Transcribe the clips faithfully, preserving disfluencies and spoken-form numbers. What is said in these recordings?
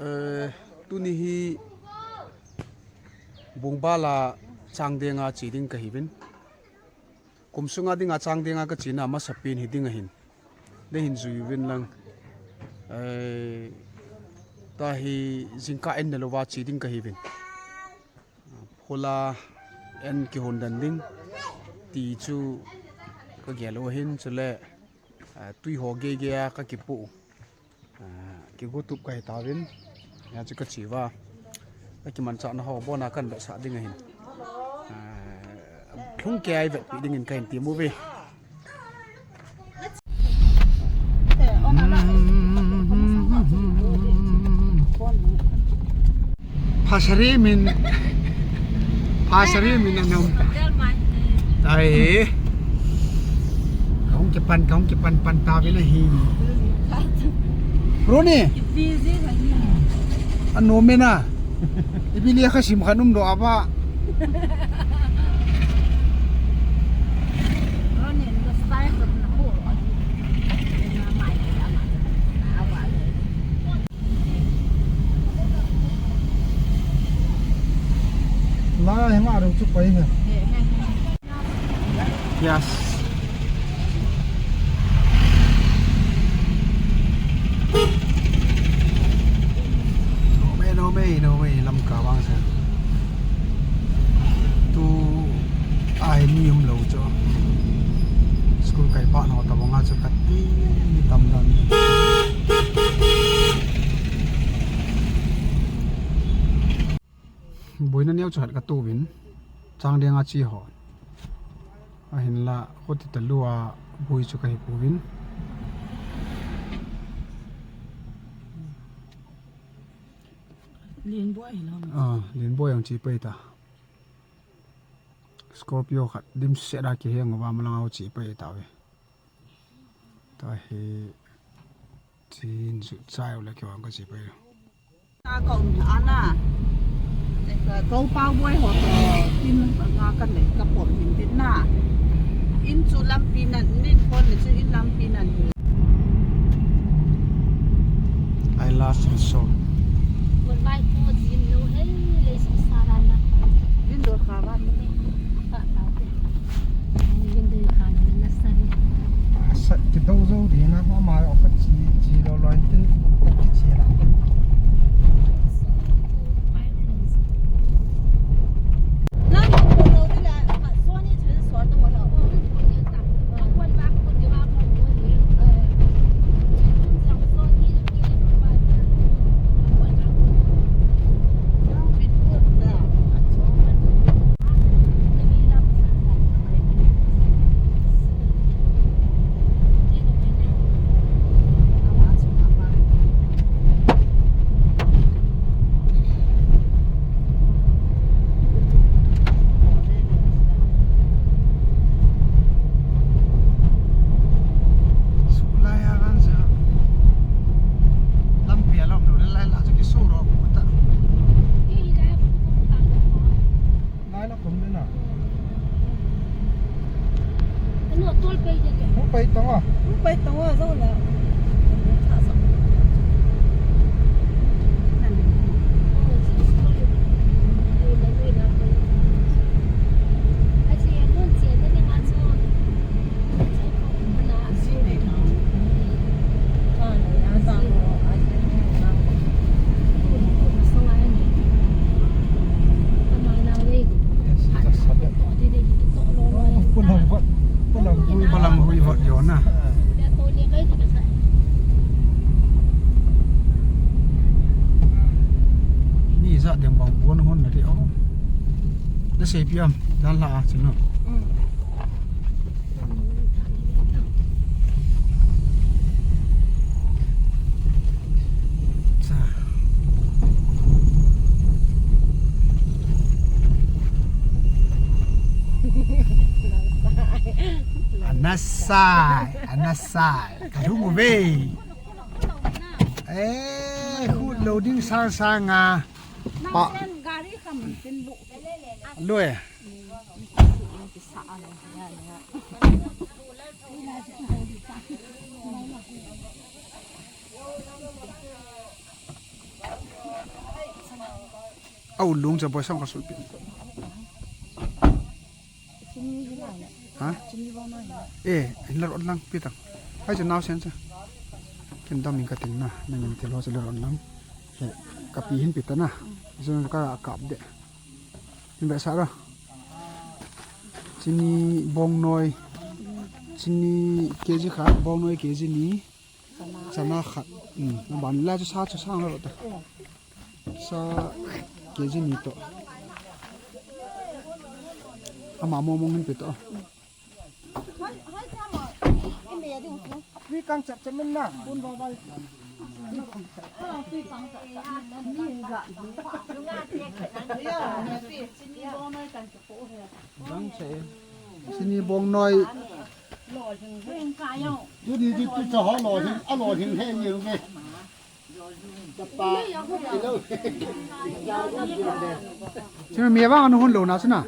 Eh, tuni hi Bungbal a Changdeng a che ding kahiuvin. Kum sunga dinga Changdeng a kachena masapen hi ding ahin. Neihin jui uvin lang. Eh, tua hi jingkah en nalouva che ding kahiuvin. Phula en kihon den ding ti chu kagel u ahin, chule, ah, tui ho geigei a kakipoh u. Ah, kigotup kahi tauvin. Hia chu kache uva, kakimanchahna ho abona kahin vetsah ding ahin. Ah, lhung kei a ivetpeh dingin kahin tem uve. Phasari min, phasari min anam. Ai. Kahung kipan, kahung kipan pan tauvin ahi. Roni. Anom e na. Ipi lia khasim khat umdoh a ba. Lai ma ru chu pai he. Yes. No me, no me, no me, Lamka vang se. Tu ahi mi umlou chu. School kai pa no tabang a chu kati tam dan. Boina neo chu khat katouvin, Changdeng a che ho. Ahinla, khuti talou a boi chu kahi pouvin. Lenboi ahi lou. Ah, Lenboi ang che pai ta. Scorpio khat dimset a kiheng uva malang a che pai tauve. Tua hi Chin su chai u le keu ang ka chi pai. Ka um ana. Ka pau boi ho to tin nga ka nei ka pom hin tin na. In chu lampi nan, min phone le chu in lampi nan. I love you so. Goodbye po, Jim lo, hey, le su sa ra na. Din do kha ba. Asa, kidou jou ding na, ama o ka chi, chi lou lou in tin, ka chi la. Lai la kum ni na. Anu tol pai je le. Hung pai tong a. Hung pai tong a, zo la. Palang hui, palang hui hot jo na. Ni ja ding bang pon hon na ti o. Na sei pi am, dan la a chino. Anasai, anasai. Ka lhung uve. Eh, khu loading sang sang a. Pa. Lui. Au lung cha boy sang ka sul pi. Ha? Eh, hin la rot lang pi tang. Hai cha nau sen cha. Ken dam in ka ting na, nang in thil ho cha la rot lang. He, ka pi hin pi ta na. Jong ka kap de. Hin ba sa ra. Chini bong noi. Chini K G khat, bong noi K G ni. Chana khat. Hmm, na ban la chu sa chu sang la rot ta. Sa K G ni to. Ama mo mong hin pe to. Pi kang chap chap min na. Bun ba ba. Chini bong noi. Tuni tu tu cha ho lo hin, a lo hin he ni lu nge. Chima mi vang anu hun lo na sina.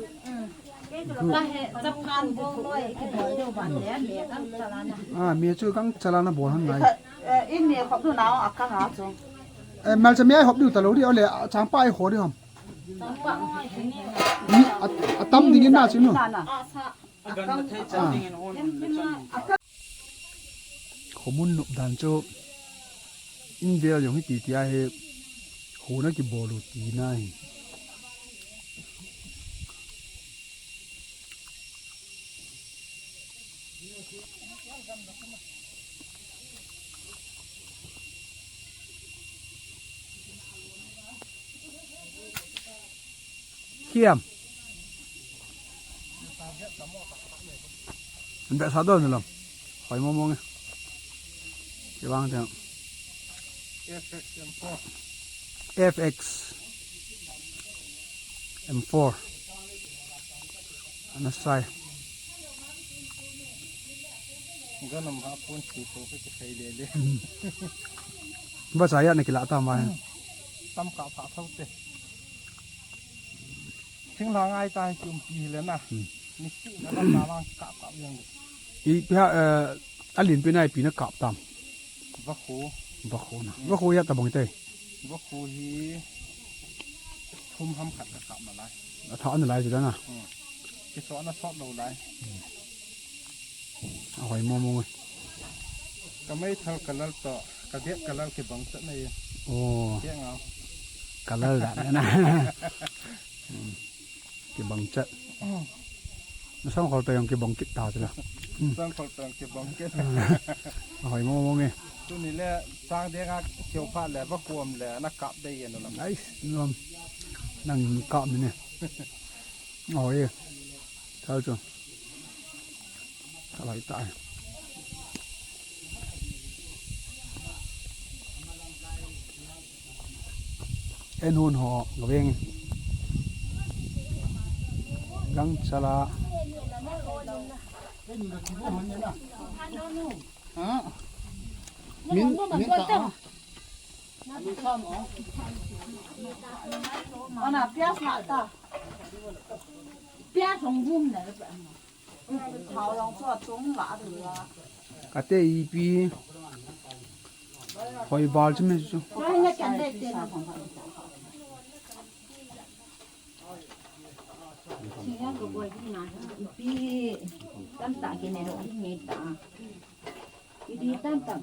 Ah, mi chu kang chala na bol han ngai. Eh, in mi khop du na a kang a chu. Eh, mal cha mi ai hop du ta lo di, ole, chang pa ai ho di hom. Mi a, a tam ding in na chu nu. Khomun nop dan chu in vel jong hi ti ti a hi hona kibol u ti na hi. Khiam. An beh sa don lam. Hoi mo mo nge. Kibang te. F X M four. F X M four. Ana sai. Ganam ha pon si po ke sai le le. Ba sa ya na kila ta ma. Tam ka pha thau te. Thinglhang ai ta hi ki umpi hi le na. Hmm. Ni si na la ta lang kap kap yang de. I pi ha, eh, a lin pi na i pi na kap tam. Vakhu. Vakhu na. Hmm. Vakhu ya ta bang te. Vakhu hi thum ham khat ka kap na lai. A tha na lai ji da na. Hmm. Ki so na sot lo lai. Hmm. A hoi mo mo. Ka meithal ka lal to, ka det ka lal kibang chat na ye. Oh. Ke ngau. Ka lal da na. Hmm. Kibang chat. Hmm. Na sang khol pe jong kibang kit ta chu la. Hmm. Sang khol pe jong kibang kit. A hoi mo mo nge. Tuni le chang de nga kio pha le va kuam le na kap de ye no la. Nice. Nom. Nang kap ni ne. A hoi ye. Thal chu. Ka lai tai. En hun ho, gaveng. Gangchala. Ha? Min, min ta. Ana, pias na ta. Pias hong vum na. Kate ipi hoi bal chu me chu. Ipi tam ta ke ne ro ni ta. Idi tam tam.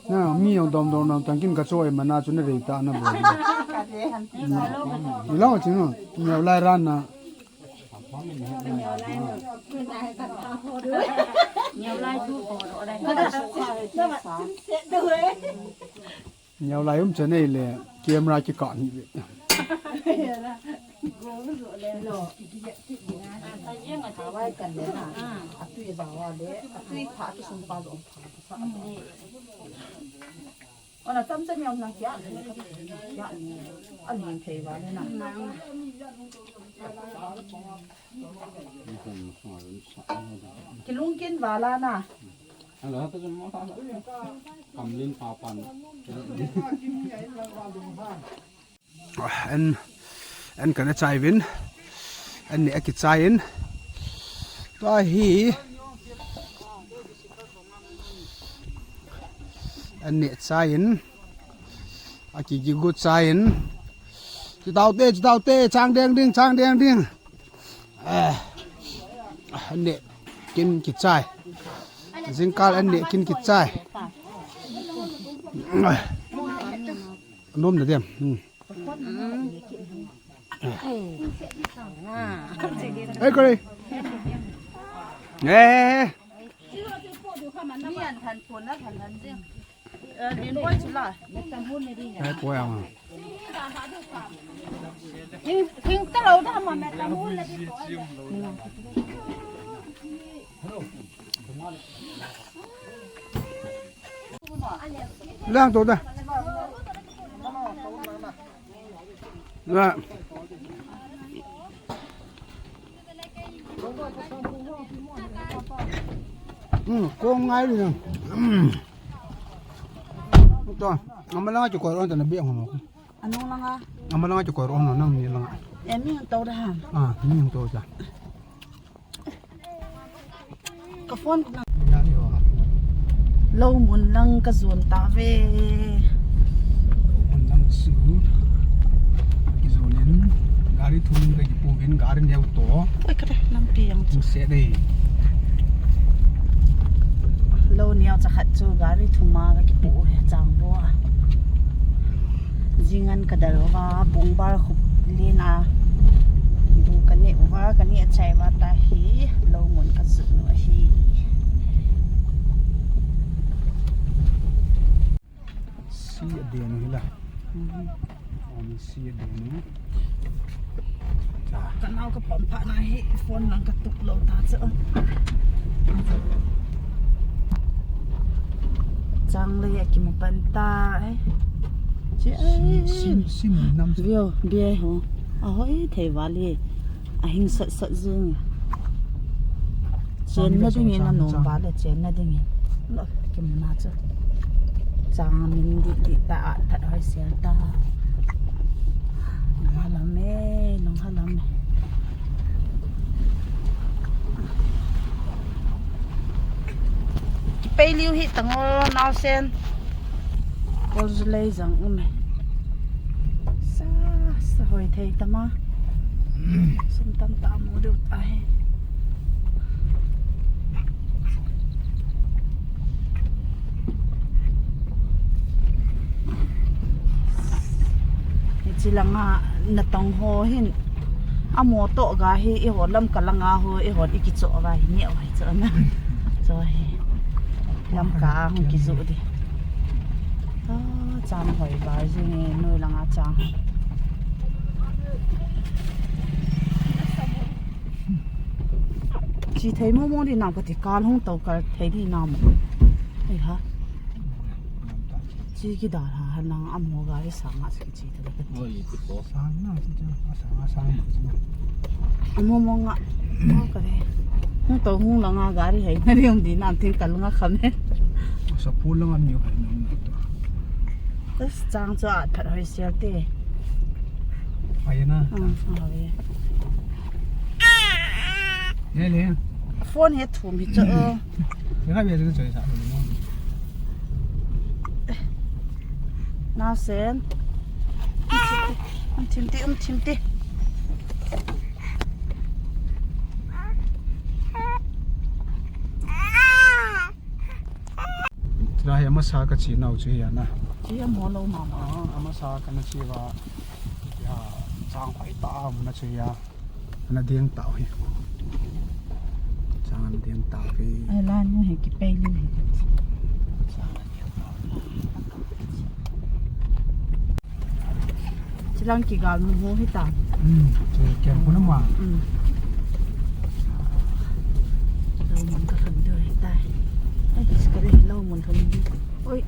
Na, mi jong dom dom na, tang kin ka choi mana chu na rei ta na bo. Ni lo chi no, ni lai ran na. Neo lai um cha nei le, camera kikah ni ve. Ona cham cham yong na kia. Kia ni. Ani thei va le na. Kilungkin va la na. Kamlin pa pan. An, an kana chai vin. An ni aki chai in. Tua hi. An ni chai in. Aki gigu chai in. Chitaute, chitaute, chang deng ding, chang deng ding. Eh, an ni kin kichai. Jingkal an ni kin kichai. Nom na dem. Hmm. Hey, Kore. Hey. Hey, boy, ama. Lang to da. Na. Hmm, kong ngai ni. Hmm. To, ama langa chu koi ron ta na biang ho. Anung langa? Ama langa chu koi ron nang ni langa. E mi to da ha. Ah, mi to da. Ka phone ko na. Lou mun lang ka jon ta ve. Lou mun lang chu. Ki jon in. Gari thum ka kipu vin gari neo to. Oi ka de lampi ang chu. Se dei. Lou neo cha khat chu gari thum a ka kipu he chang bo a. Jingan ka dal uva, bung bar khup lin a, bu ka neh uva, ka neh chai uva ta hi, lou mun ka jot u ahi. Si a den u hi la. Mhm. Om si a den u. Ka nao ka pom pha na hi phone lang ka tup lou ta chu. Chang lei a kimu pan ta e. Che sim, sim, sim nam. Vio, bia ho. A hoi thei vale. A hing sat sat jing. Chenna dingin anom vale, chenna dingin. Lo, kimna chu. Chang min di di ta a that hoi sel ta. Nungha lam e, nungha lam e. Kipei liu hi tango naosen. Kol julei jang um e. Sa, sa hoi thei tama. Sum tam ta mu deu ta he. Hichi langa natong ho hin. Amo to ga hi, eiho lam ka langa ho, eiho i kicho ga hi, neo hi cho na. Cho hi. Lam ka hung kijo di. Ah, chang hoi ba jing e, noi langa chang. Chi thei mo mo di na ka ti kal hung to kal thei di na mo. Ei ha. Chi kidal ha, ha nang amo gari sanga chi chi ta ka ti. Oi, ti ko. Sanga chi cha, sanga, sanga. Amo mo nga, mo ka re. Hung to hung langa gari hai na ri um di na tin kal nga kham e. Sa pu langa mi hai na to. Bas chang chu a that hoi sel te. Ai na. Hmm, a hoi. Le le. Phone he thum hi chu. Ni ka bia chu choi sa. Naosen. Um thim ti, um thim ti. Chulai hi amasa ka che nau chu hi a na. Chi amo lou mama. Ah, amasa ka na che uva. Ya, chang hoi ta a um na chu hi a. Ana ding tau hi. Chang ana ding tau hi. Ai la nu hi kipei lu hi. Chang ana ding tau. Chilang kigal mu mu hi ta. Hmm, chi kem ko na ma. Hmm. Lou mun ka khan do hi ta. Ai, ka ri lou mun khan. Oi.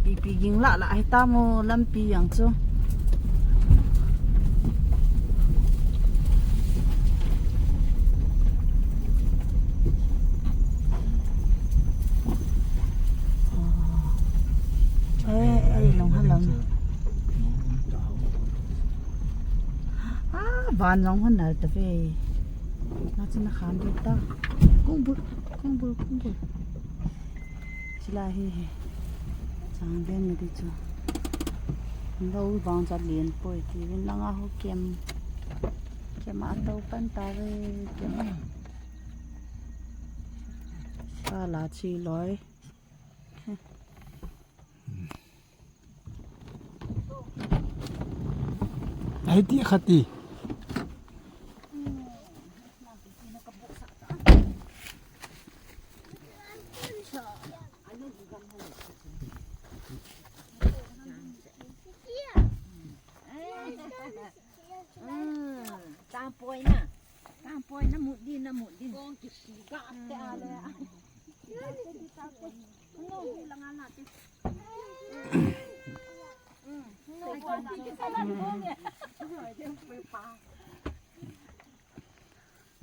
Pi Pi ging lah lah ahi tam o, lampi jong chu. Eh, eh, long ha long. Ah, van jong hon nal ta ve. Na chu na khan de ta. Kong bul, kong bul, kong bul. Chila hi hi. Chang den na di chu. Lo bang cha lien poi ti vin langa ho kem. Kem a to pan ta ve kem. Sa la chi loi. Ai ti khati. Tang poi na. Tang poi na mut din, na mut din. Kong ki si ga te a le.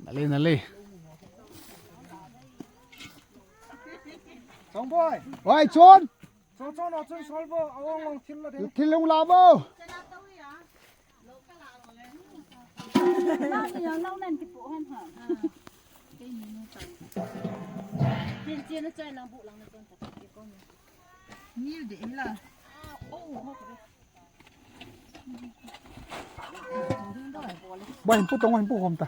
Nale, nale. Chong boy. Oi, chon. Cho, cho, no, chun sol bo, awang wang thil la de. Thil long la bo. Thil chi na chai lang bu lang na chon ta. Ni de la. Bai, pu tong, pu khom ta.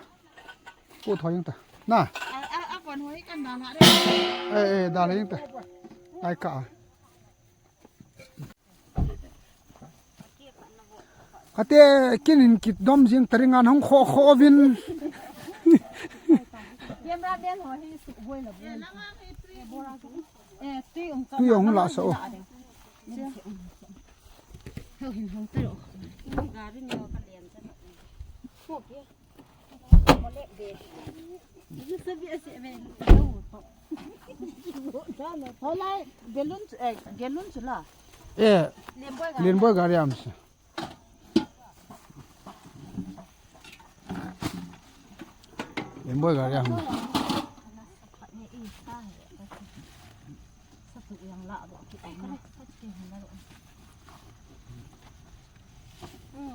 Pu thoi ta. Na. A, a, a, kon hoi kan da la de. Eh, eh, da la ta. Ai ka. Kate kin in kit dom jing tari ngan hong kho kho vin. Camera man ho hi su boi la boi. Eh, tui ong ka. Tui ong la sa o. Hau hin hong tui o. Gari ni o ka lian sa. Ko ke. Holai, balloon, eh, balloon chu la. Eh, Lienboi gari am se. Lienboi gari am.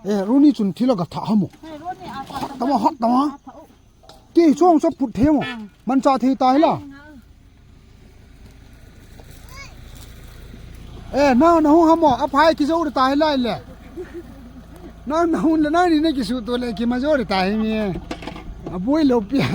Eh, Runi chun thilo ka tha hamo. Tama hot tama. Ti chong cho put themo. Mancha thei ta hila. Eh, na na hu hamo. Aphai ki jo ta hila le. Na na hu le na ni ne ki su to le ki ma jo ta hi mi. Aboi lo pia.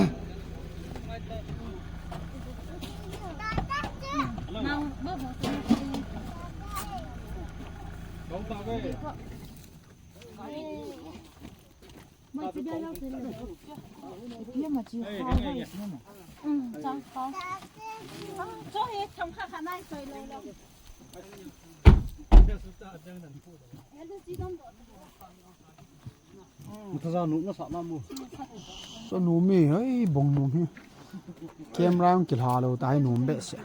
Muthaja nu na sa na mu. Sa nu mi, ai, bong nu mi. Camera ang kilha lo, tai nu be se.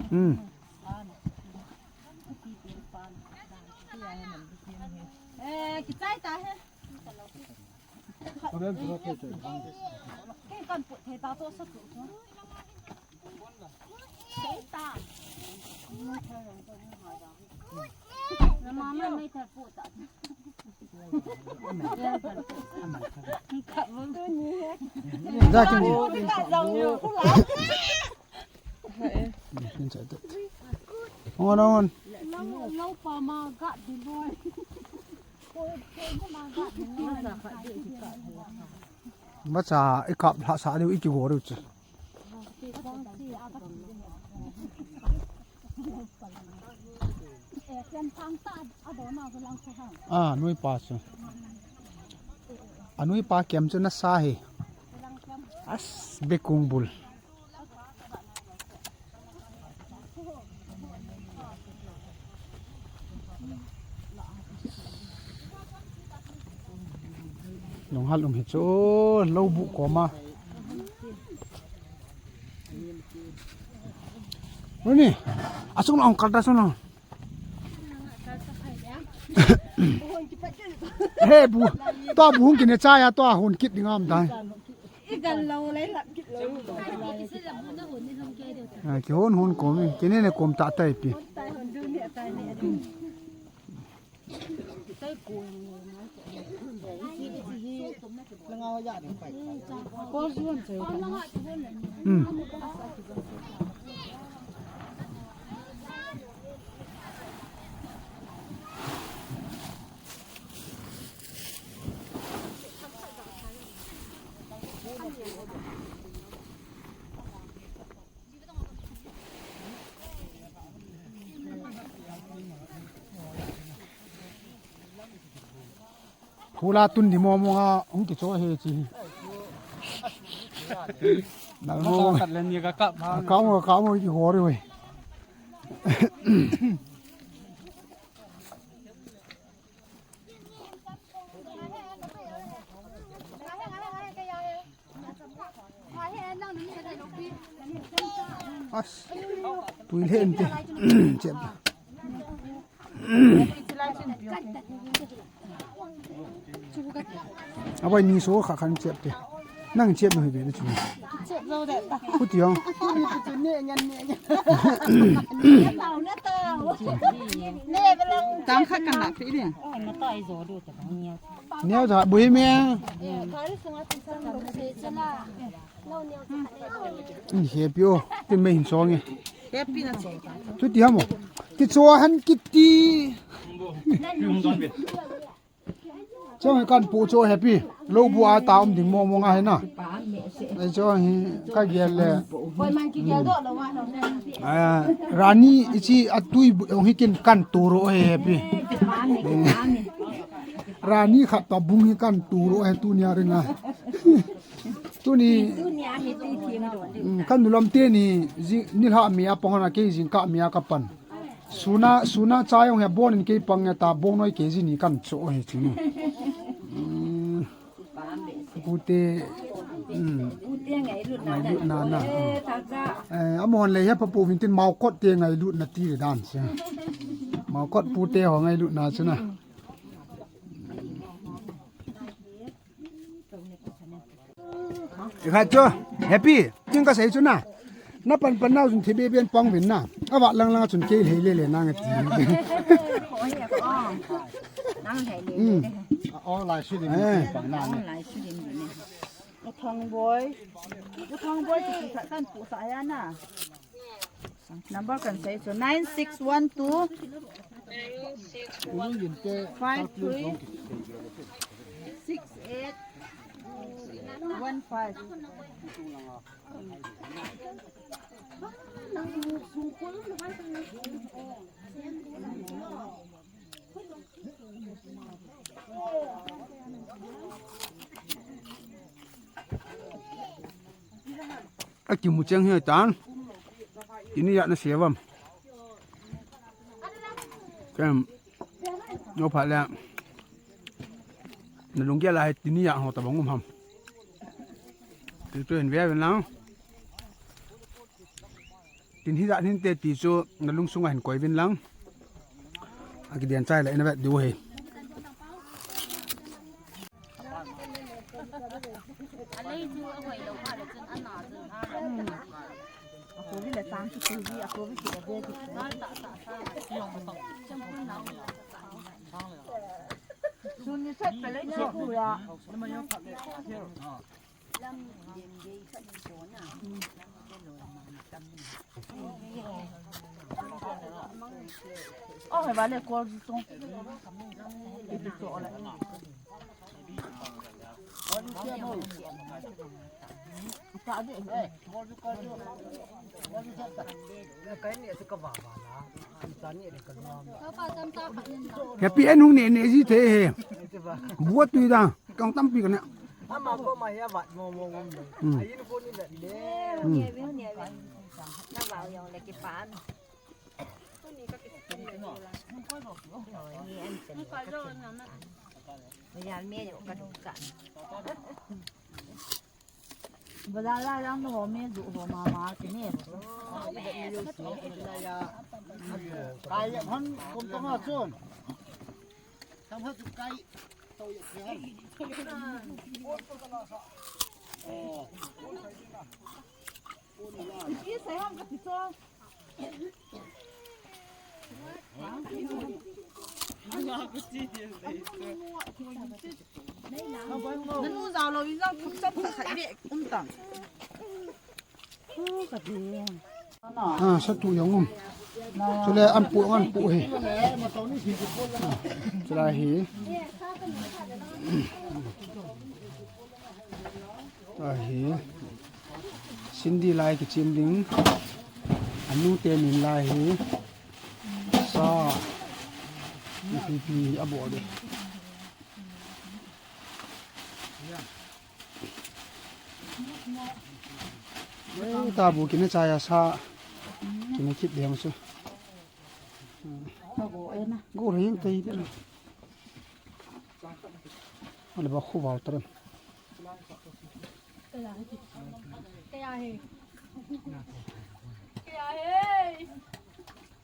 Hmm. Eh, kichai ta he. Kei kan put thei ta to sa tu. Sei ta. Na mama mai thar pu ta. Za kin. Ka zau ni ku la. Kin cha ta. Hon, hon. Lo, lo pa ma ga di boy. Macha i kap lha sa diu i kigo diu chu. A, nui pa chu. A nui pa kem chu na sa hi. As be kung bul. Nung hal um hi chu lo bu koma. Runi, asung long kal ta sung long. He bu, to bu hung kine cha ya to hung kit ding am dai. Igal lo lai lap kit lo. Ah, ki hon hon kom, kine ne kom ta tai pi. Hula tun di mo mo nga hung ki cho he chi. Nal mo. Ka kat len ni ka kap ha. Ka mo ka mo ki hori we. As, tui le ente. Chep. Abai ni so kha khan chep te. Nang chep no hi be chu. Chep zo de ta. Hu ti yong. Ni pu chu ne ngan ne ngan. Tang khat kan la pi de. Neo ja bui me. Happy o, tin me hin song e. Happy na song. Tu ti hamo. Ti cho han kiti. Cho kan pu cho happy. Lo bu a ta um ding mo mo nga he na. Ai cho hi ka gel le. Ah, Rani ichi atui bu hi kin kan tu ro he happy. Rani khat to bung hi kan tu ro he tu nia ringa. Tuni, tuni a hi tui thim ro. Mm, kan nulam te ni, ji, nilha mi a pang hana kei jingkah mi a ka pan. Suna, suna cha jong he bon in kei pang nge ta bong noi kei ji ni kan cho he chu ni. Mm, pute, mm, pute ngailut na na. Ngailut na na. Eh, ta cha. Eh, amon le he pa pu vin tin mau kot te ngailut na ti le dan se. Mau kot pute ho ngailut na chu na. Ikhat chu, happy, ting ka sei chu na. Na pan pan nau chun thibe ben pang vin na. Avat lang lang chun kei lei le le na nga ti. Nang lei le. Hmm. Online shooting. Eh. Pang na. Online shooting ni. Thang boy. Thang boy chu kan pu sa ya na. Number kan sei chu nine six one two five three six eight one five. Akimu cheng he tan. Tini ya na sevam. Kem. No pha le. Na lunggel a he tini ya ho tabang um ham. Ti tu hin ve ve lang. Tin hi ja hin te ti chu na lungsung a hin koi vin lang. Akidian chai la ina vet diu he. Sun ni set ka le chu ya. Oh, he vale kol tu. Ibi to la. Happy en hung ne ne ji the he. Bua tui da. Kong tampi ka ne. Ama ko ma ya vat mo mo mo. Hmm. Ayin ko ni le. Hmm. Na ba yong le ki pan. Ko ni ka ki pan le. Ni en sen. Ya me yo ka du ka. Bazar lai lang na ho me zu ho mama kine. Kai hon kum tong a chun. Tam ha chu kai. Tau ya khe. Oh. Ki sai ham ka ti so. Nanu jao lou in jao thuk chap khat khat ve um tam. Ah, sa tu jong um. Chule an pu, an pu hi. Chule hi. Ahi. Cindy lai kichem ding. Anu te min lai hi. Sa. Ipi pi abol ding. Ei, tabu kina chaya sa. Kina kit ding chu. Go reng tei ding. Ale ba khu val taram.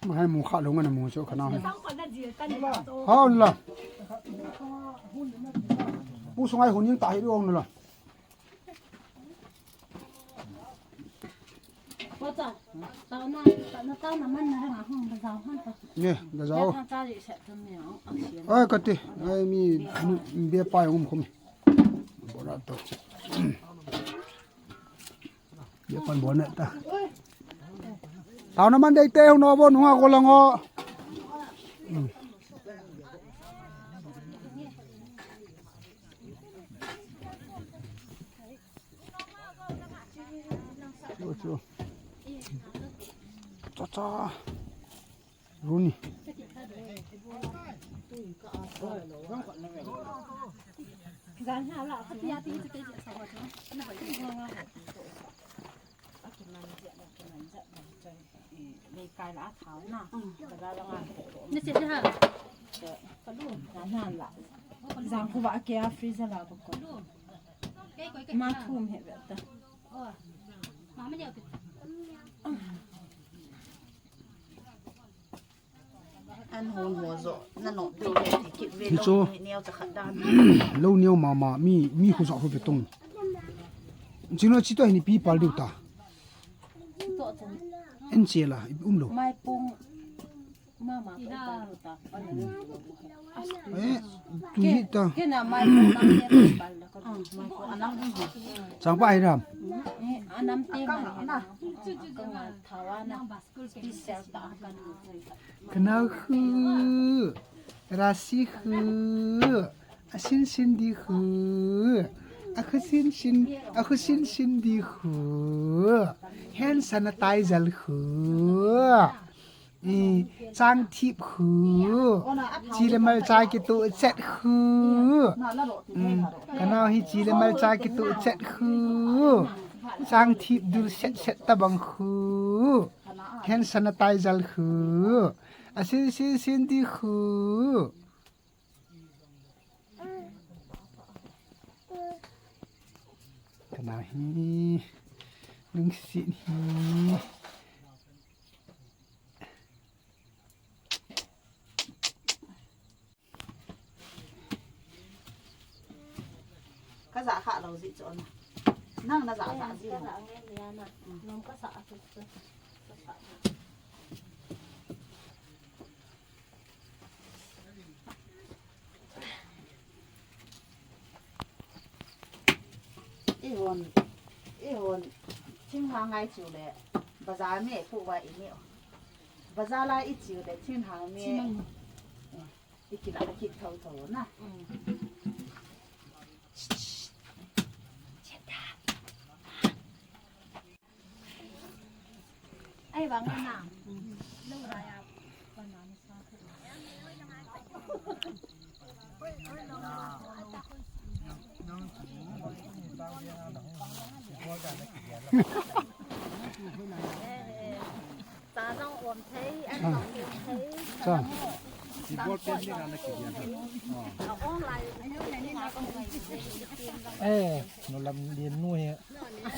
Ma hai mu kha lo ngan mu chu kana hai. Hao la. Pu sungai hun ning ta hi ong la. Ko cha, ta na, ta na, ta na man na ha hung ba jao han ta. Ne, da jao. Ya ta cha ji sa tum ne ang, ang sian. Ai, kati, ai mi, mi be pa jong um khum. Bora to. Be pan bon ta. Tao na man dei te hung no bo nunga ko lang o. Chu, chu. Cha, cha. Runi. Jan ha la, ka tia ti ti ti sa wa chu. Na ba ti nga nga ho. A ki man je, a ki man je, a ki man je. Nei kai la thau na. Ka la la nga. Ni se ha. Ka lu na na la. Jang khu ba ke a freezer la ko. Ma thum he ve ta. An hon ho jo na no do he ti kit ve lo ni neo cha khat dan. Lo neo mama mi mi khu jo khu ve tong. Chino chi to ni pi pal diu ta. En che la, um lo. Mai pung mama ko ta ta. Eh, tu hi ta. Ke na mai pung na ke pal la ko. Chang pa ai ram. Eh, anam te ma na. Ka nga thawa na. Special ta ka ni. Kana khu. Rasi khu. A sin sin di khu. A khu sin sin, a khu sin sin di khu. Hand sanitizer khu. I, chang thip khu. Chi le mal cha ki tu chet khu. Mm, ka nao hi chi le mal cha ki tu chet khu. Chang thip dul set set ta bang khu. Hand sanitizer khu. A sin sin sin di khu. Kana hi, lungsit hi. Ka ja kha lo ji chu na. Nang na ja ja ji. Ka ja nge ni na. Nom ka sa a tu. Ka sa. Ihon, ihon, thinglhang ngai chu le, bazar me pu va i neo. Bazar la i chu le, thinglhang me. Chi mang. I kila kit thou thou na. Mm. Ai, vang na. Lo ra ya. Cha jong om thei, an jong om thei. Cha. Eh, nulam din nu he.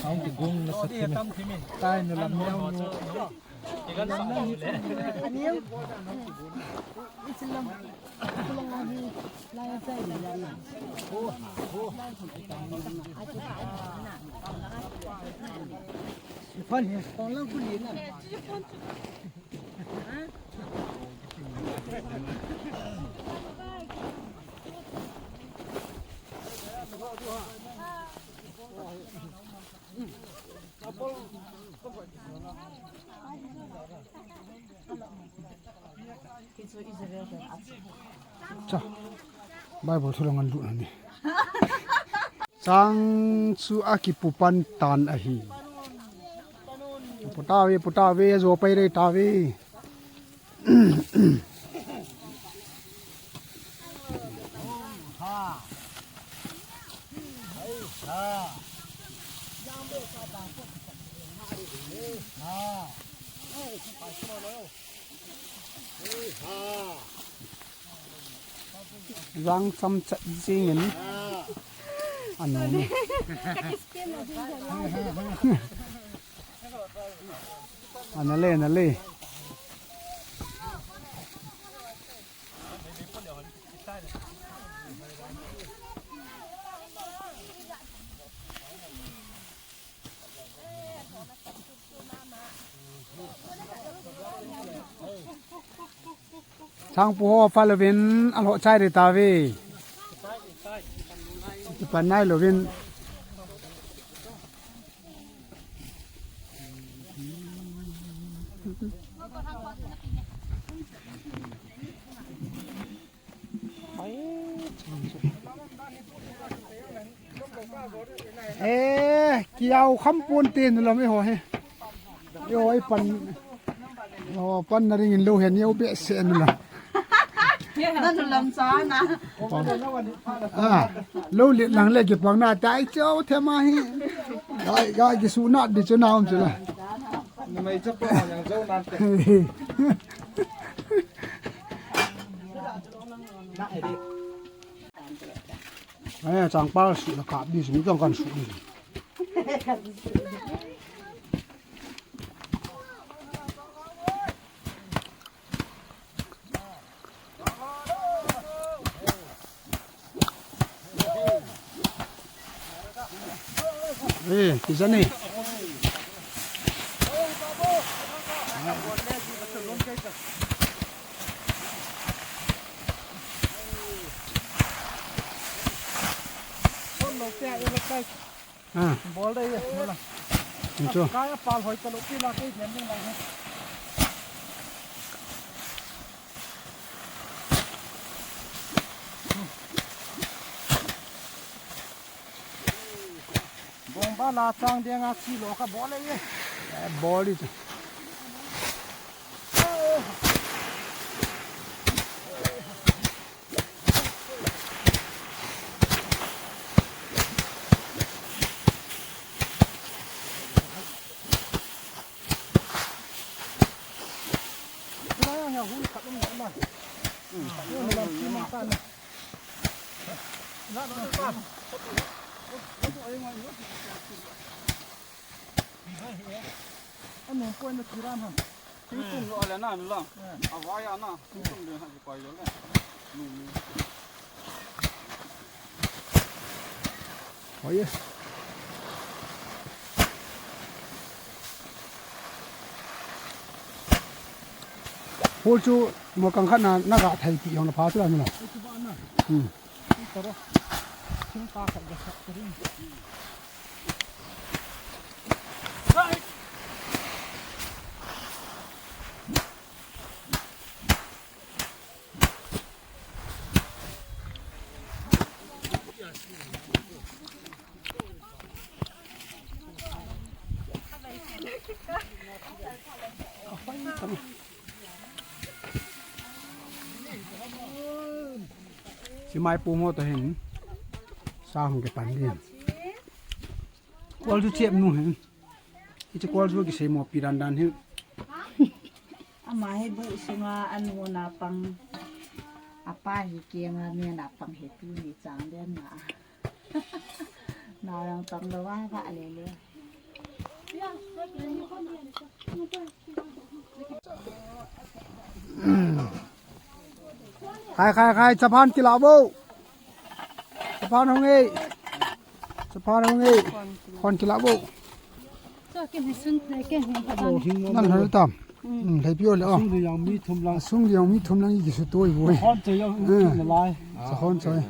Ang kigong na sa kini. Tai nulam niau nu. Cha, Bible thu lang an lut na ni. Chang chu akipu pan tan ahi. Pu tave, pu tave, jo pai rei tave. Jang cham chat jing in. Ano ni. Ana le, ana le. Changpu ho fa lovin, alo chai de tave. Kipan nai lovin. Eh, kiau kham pon te nulam e ho he. Yo, ai pan. Oh, pan na ring in lo hen yo be se nulam. Nanu lam sa na. Ah, lo le lang le kipang na tai chau the ma hi. Gai, gai kisu na di chu na um chu la. Numei chapa yang zo nan te. Ai, changpal su la kap di, su jong kan su di. Eh, kisa ni. Ah. Bol dai ye, bol la. Incho. Kaya pal hoi ta lo pi la ke jen ding la he. Bomba la chang ding a chi lo ka bol le ye. Eh, bol di. Anung point na kiran ham. Tingkum lo le na lo. Avai ana tingkum le ha koi lo le. Oh yes. Hol chu mo kang khat na na ga thai pi yong na pha chu la ni lo. Hmm. Chimai pu mo to hin. Sa hung ke pan din. Kol chu chep nu hin. Hiche kol chu kisei mo pi dan dan hi. Ama hi bu sunga anu na pang. Apa hi kiang a men a pang hi tuni chang den na. Na yang tam lo va va le le. Khai, khai, khai, chaphan kila bo. Chaphan hung ei. Chaphan hung ei. Khon kila bo. Nan hal tam. Hmm, thei piu le, oh. Sung liang mi thum lang. Sung liang mi thum lang i kisu toi bo. Khon choi yo, eh. Sa khon choi.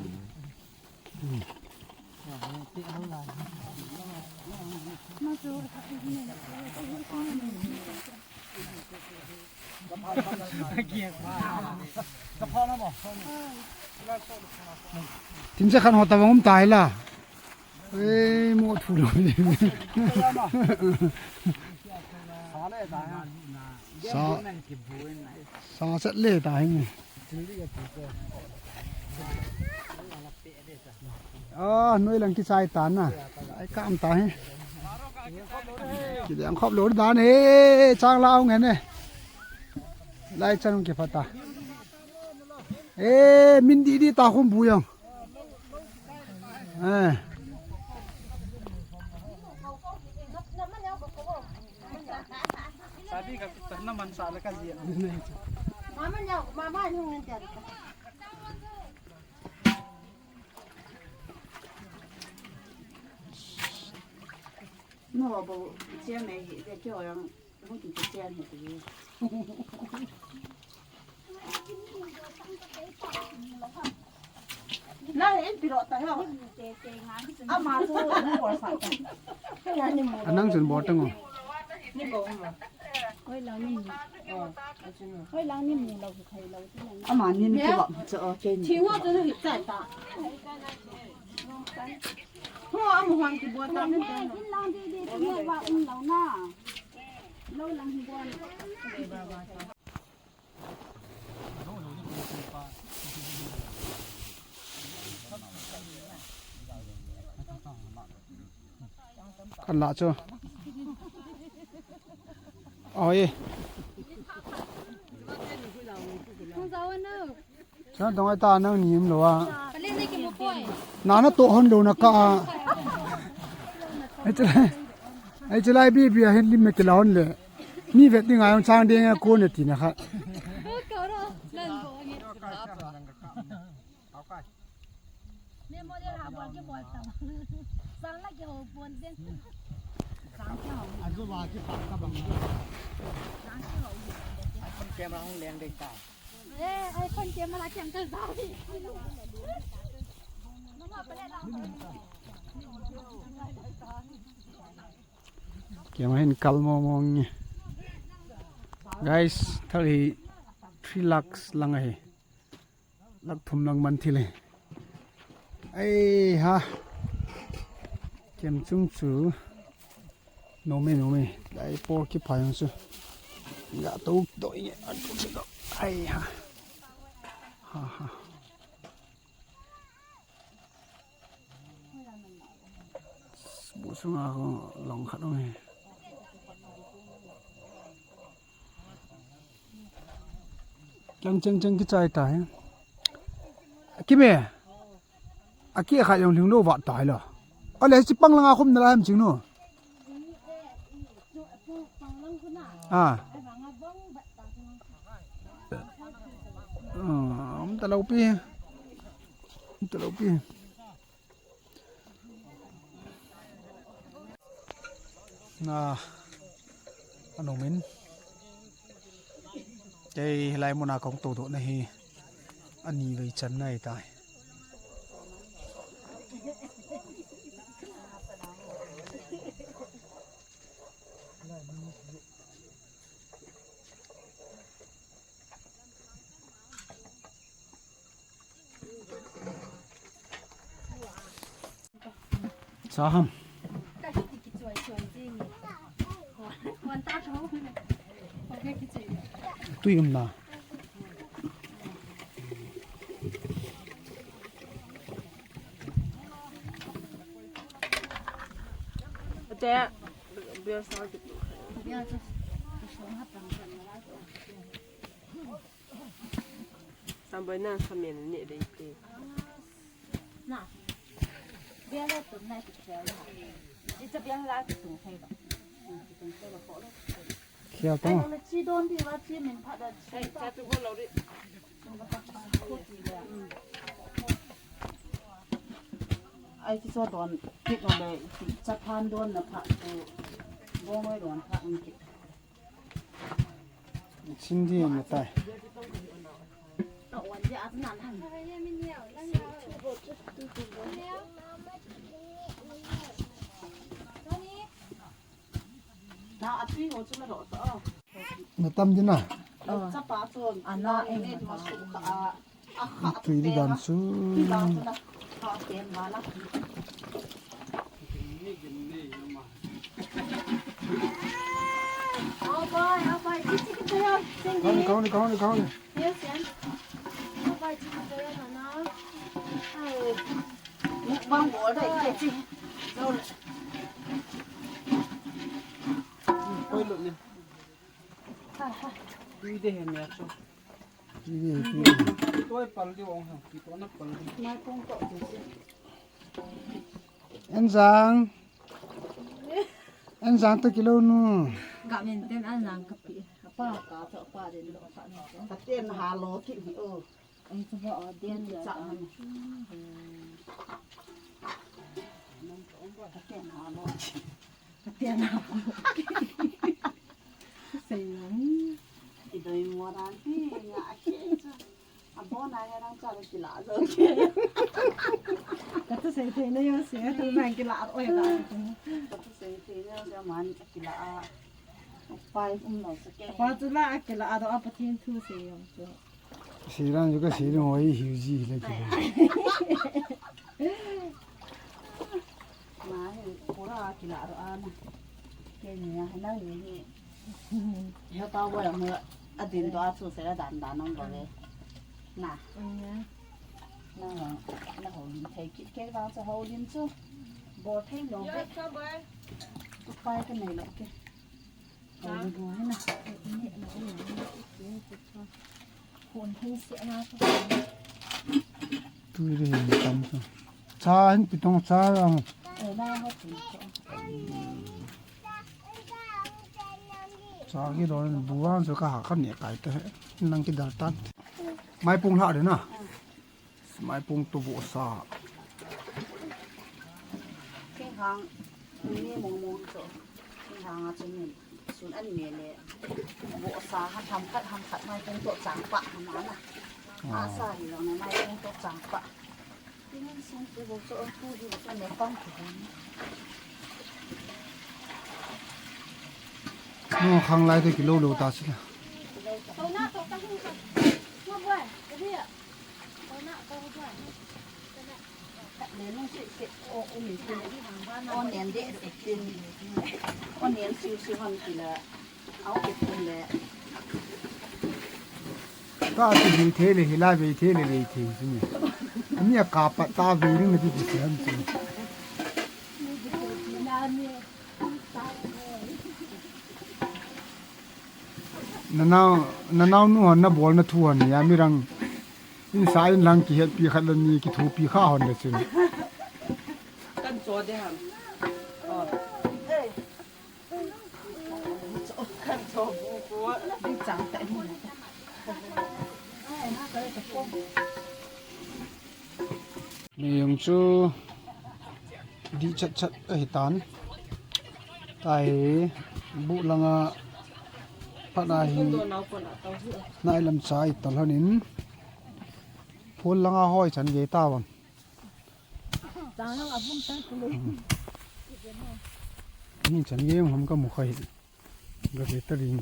Tin se khan ho ta vang um ta hi la. Ei, mo thu lo. Sa, sa set le ta hi. Ah, noi lang kichai ta na. Ai kam ta hi. Kidang khop lo dan he, chang la ong he ne. Lai chan ong kipha ta. Eh, min di di ta khum bu yang. Eh. Sabi ka, na man sa la ka ji. Mama nya, mama ni ngan ta. No, bo, che me hi, de kyo yang, hung ki che ni ti. Na, in piro ta yo. Ama chu, ni bol sa ta. Ka ya ni mo. Anang chun bol tang o. Ni ko ma. Hoi lang ni. Oh, a chun. Hoi lang ni mo lo, khai lo. Ama ni ni ki ba, cho, che ni. Chi wo chu hi chai ta. Ho, amu hang ki bo ta ni. In lang de de, ni wa um lo na. Lo lang hi bo. Kan la chu. Oi. Chan dong ai ta nang ni um lo a. Na na to hon lo na ka. Ai chalai. Ai chalai bi bi a hin lim me kila hon le. Mi vet ding a jong chang ding a ko ne ti na kha. Camera hung leng ding ta. Eh, iPhone camera kiang ka zau hi. Kiang hin kal mo mo nge. Guys, thal hi three lakhs lang ahi. Lakh thum lang man thil e. Ai ha. Kem chung chu. Nom e, nom e. Lai por kiphai jong chu. Ga to do nge. Ai ha. Ha ha. Bu sunga kho long khat ong e. Chang chang chang kichai ta he. Kime. Aki khat jong lhing lou vat tai lo. Ale chi pang langa khum nalai ham ching nu. Ah. Ah, um ta lou pi. Um ta lou pi. Na, anom in. Kei hilai muna kong to doh na hi. Ani vei chan na hi tai. Cha ham. Tui um na. Ate, beer sa ki tu. Beer sa. Ang bai nang khamen ni dei te. Na. Bia la tum na ti chel. Ti cha bia la tum thei ba. Khia to. Ai, chi don ti ba chi min pha da chi. Ai, cha tu go lo ri. Ai, chi so don ti ko le, cha phan don na pha tu. Bo mai don pha ni ki. Cindy na tai. Na tam dina. Ana en. Tui di dan su. Kauni, kauni, kauni, kauni. Mukbang bol da ite chi. Koi lo ni. Tui de he me chu. Tui de, tui de. Toi pal di ong ha, ki to na pal di. Mai kong to chi. Enzang. Enzang to kilo nu. Ga men ten enzang kapi. Apa ka to apa de lo ka. Ka ten ha lo ki o. Ei, chu ba o, den cha. Ka ten ha lo. Ka ten ha lo. Sei lang. I doi mo dan ti nga ke chu. A bo na ya dang cha ki la zo ke. Ka tu sei thei na yo se, tu na ki la oi la. Ka tu sei thei na yo se man ki la a. Pai um lo sa ke. Pa tu la ki la a do a Pathen thu sei yo. Siran juga sirin hoi hiu ji le ki. Ma he pura kila ro ana. Ke ni ya na ni ni. He pa wa mo adin do a chu se dan dan nong do le. Na. Na na ho lin thei ki ke ba sa ho lin chu. Bo thei lo be. Pai ka nei lo ke. Tui ri hin tam chu. Cha hin pitong cha ang. Cha ki don buang chu ka ha ka ne kai te. Nang ki dal tan. Mai pung hla de na. Mai pung tu bu sa. King hang, ni mong mong to. King hang a chun ni sun an me le. Bu sa ha tham khat ham khat mai pung to chang pa ha ma na. A sa hi lo na mai pung to chang pa. King sun te bu to tu hi to ne pang ki. No khang lai to ki lo lo ta si la. To na to ta hu ka. Mo bua, ka dia. Onion de, onion siu siu hon kila. Au ke pun le. Ta ti hi the le hi la ve the le ve the si ni. Ani a ka pa ta ve ni na ti ti si han si. Nanao, nanao nu hon na bol na thu hon ya mi rang. In sa in lang ki het pi khat le ni ki thu pi kha hon le chun. Kan cho de ham. Oh. Kan cho bu ko. Ding chang ta ni. Mei jong chu dih chat chat ahi tan. Tahi buh langa phat ahi nai lam cha i tal hanin phul langa hoi chan gei ta vang. Ni chan gei ham ka mu khai. Gari ta ring.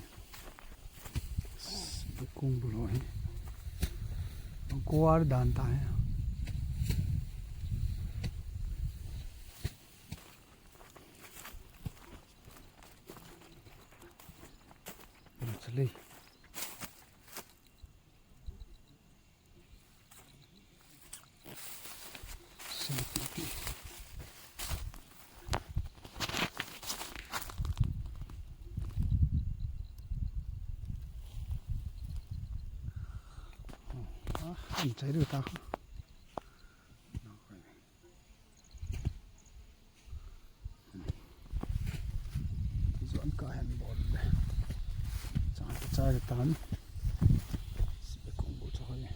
Kung bu lo hi. Kuar dan ta hi. Chale. Chai deu ta. Zuan ka hen bol le. Chang ka chai tan. Sipe kong bu choi.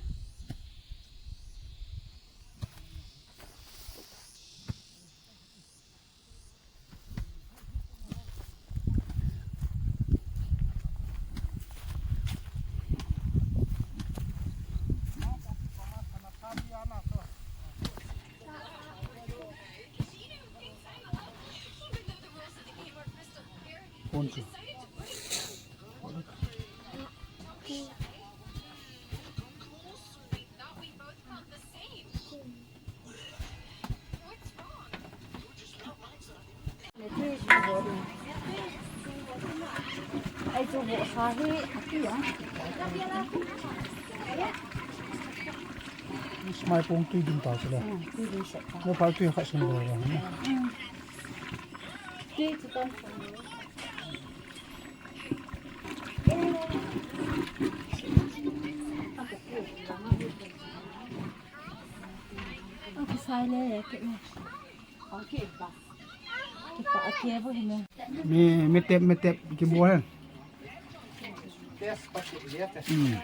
Poncho. Mai pong tui ding ta sila. Tui ding sek ta. Mo pal tui khat sung lo. Tui chu tam sung lo. Mi, mi tep, mi tep, ki bo hen. Hmm.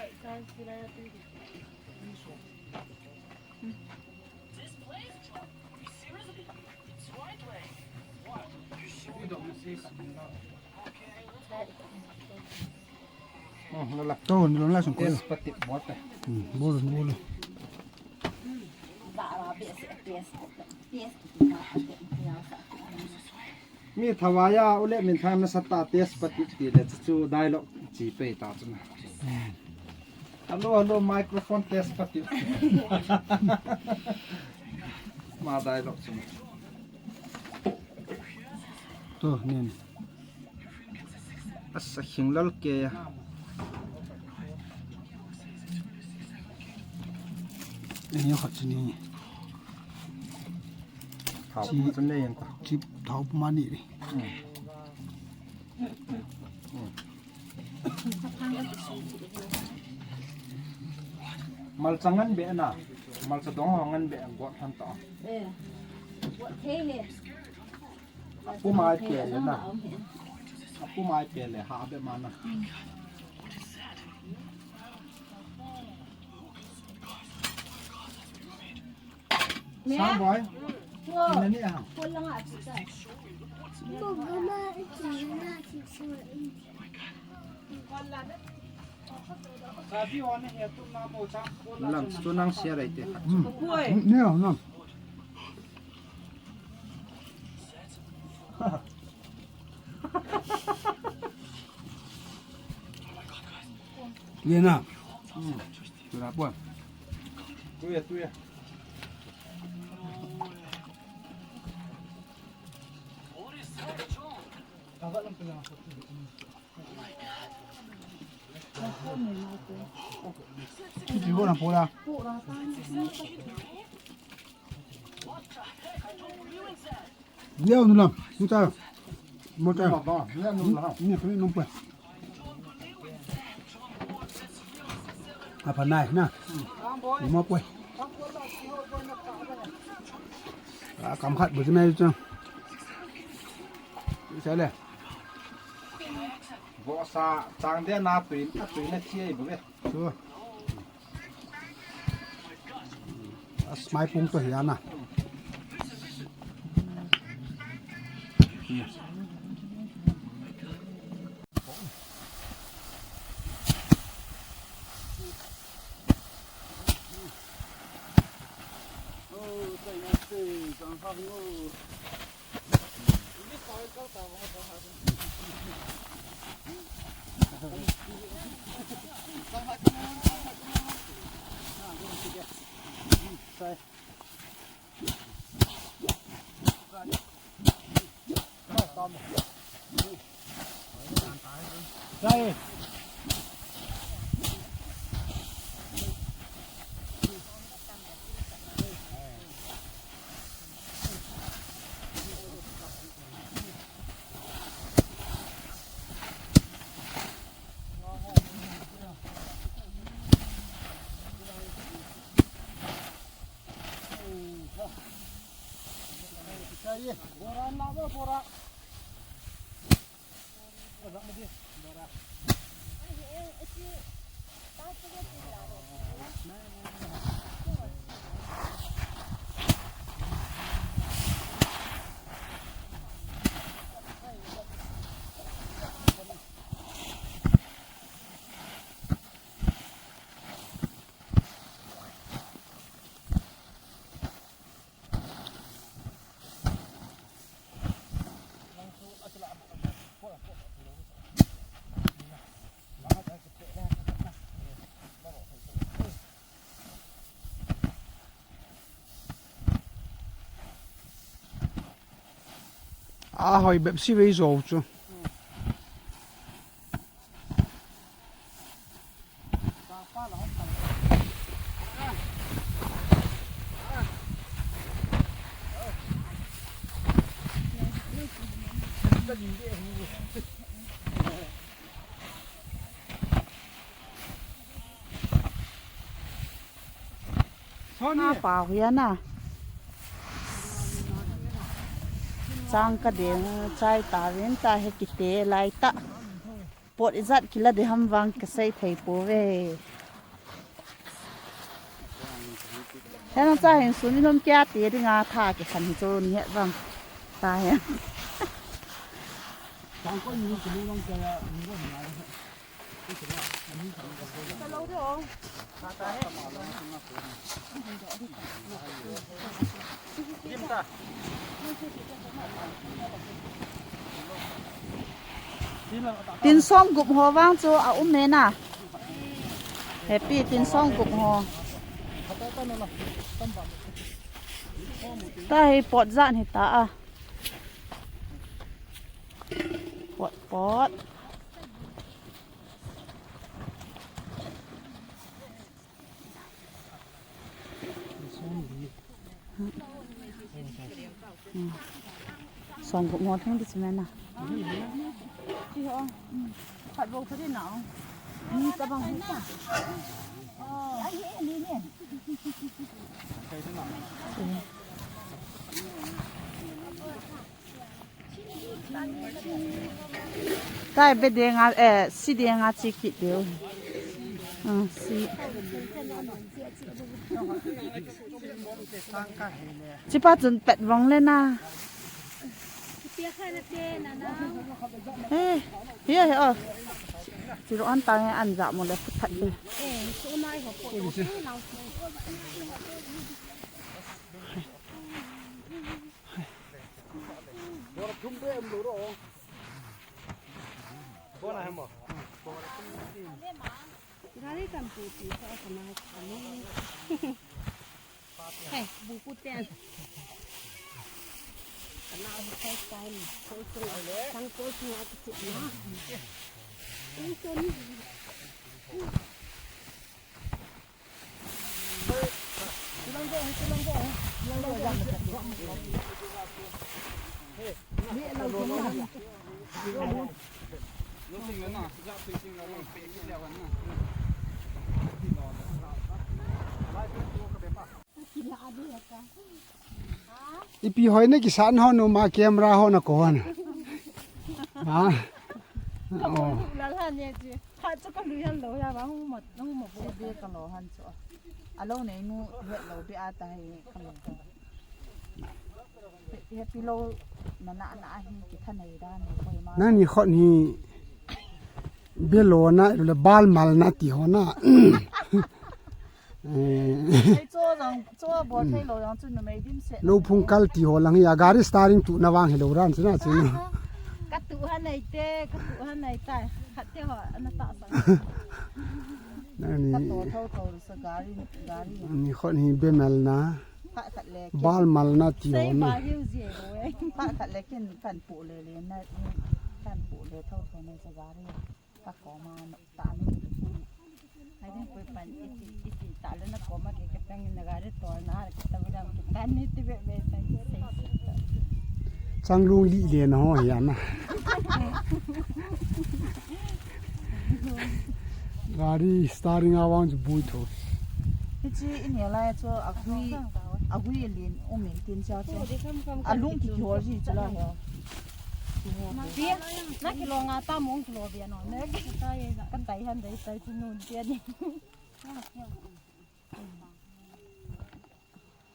Hmm, lo la. To, ni lo la sung ko. Test pati bol ta. Hmm, bol, bol. Mi thawai a, u le min thang na sa ta test pati ti le chu dialogue chi pe ta chu na. Hello, hello, microphone test pati. Ma dialogue chu. To, nen. Asa khing lal ke ya. Ni khat chu ni. Thao chi, chu nei yan ta. Chi thao ma ni ri. Hmm. Hmm. Malcha ngan be na. Malcha dong ho ngan be got han ta. Eh. Got thei le. Apu mai pe le na. Apu mai pe le ha be ma na. Sang boy. Ina ni a. Lam chu nang sia rai te. Hmm. Ni a na. Ye na. Hmm. Tu la pua. Tu ya, tu ya. Ki bo na pua. Neo nu lam, nu ta. Mo ta. Ba, ba, neo nu lam. Ni, ni, ni, ni, pa. Apa nai, na. Mo pa. A, kam khat bu nai chu. Sa le. Bo sa, chang de na tui, a tui na chi ai bu ve. Chu. As mai pung to hi ana. Ahoi bep si vei zo chu. Sony. Apa hiana. Chang ka deng chai ta vin ta he kite lai ta. Pot ijat kila de ham vang ka sei thei pouve. Hena cha hin suni nom kia ti dinga tha ki khan hi chu ni het vang. Ta he. Tin som gup ho vang chu a um e na. Happy tin som gup ho. Ta hi pot jan hi ta a. Pot pot. Som gup mo thang di chimena. Khat bou khat na. Ni ta bang hi ta. Ai ni ni. Tai be denga, eh, si denga chi kit deu. Ah, si. Chipa chun pet vong le na. Eh, he, he, oh. Chiru an ta nge an ja mo le phut phat le. Gari kan pu pi sa sa na sa na. Hey, bu pu ten. Kana first time. Sang ko na. Ipi hoi na kisan ho nu ma camera ho na ko na. Ha? Oh. Lal han ye ji. Ha chu ka lui han lo ya ba hu ma, hu ma bu de ka lo han chu. A lo nei nu het lo be a ta he ka lo. He pi lo na na na hi ki tha nei da ni ko ma. Na ni khot ni be lo na le bal mal na ti ho na. Eh. Ai, cho jong, cho bol thei lo jong chu numei dimset. Lo phung kal ti ho lang hi a gari starting tu na vang hi lo ran chu na chu na. Ka tu han nei te, ka tu han nei tai. Khat te ho, ana ta sang. Na ni. Ka to tho tho sa gari, gari. Ni khon hi be mal na. Khat khat le. Bal mal na ti ho na. Sei ba hiu ji ho e. Khat khat le kin kan pu le le na, kan pu le tho tho na sa gari. Ka koma no ta ni. Hai ding pui pan iti, iti ta le na koma ke ke peng na gari to na ke ta bidam ke tan ni ti be be tan ke sei. Chang lung li le na ho ya na. Gari starting a vang chu bui tho. Hichi in ya la chu a kui, Agui lin um in tin sia chu. Alung ki kihol ji chu la he. Pi, na kilo nga ta mong kilo bia no. Ne ka tai han dai tai chu nun tia ni.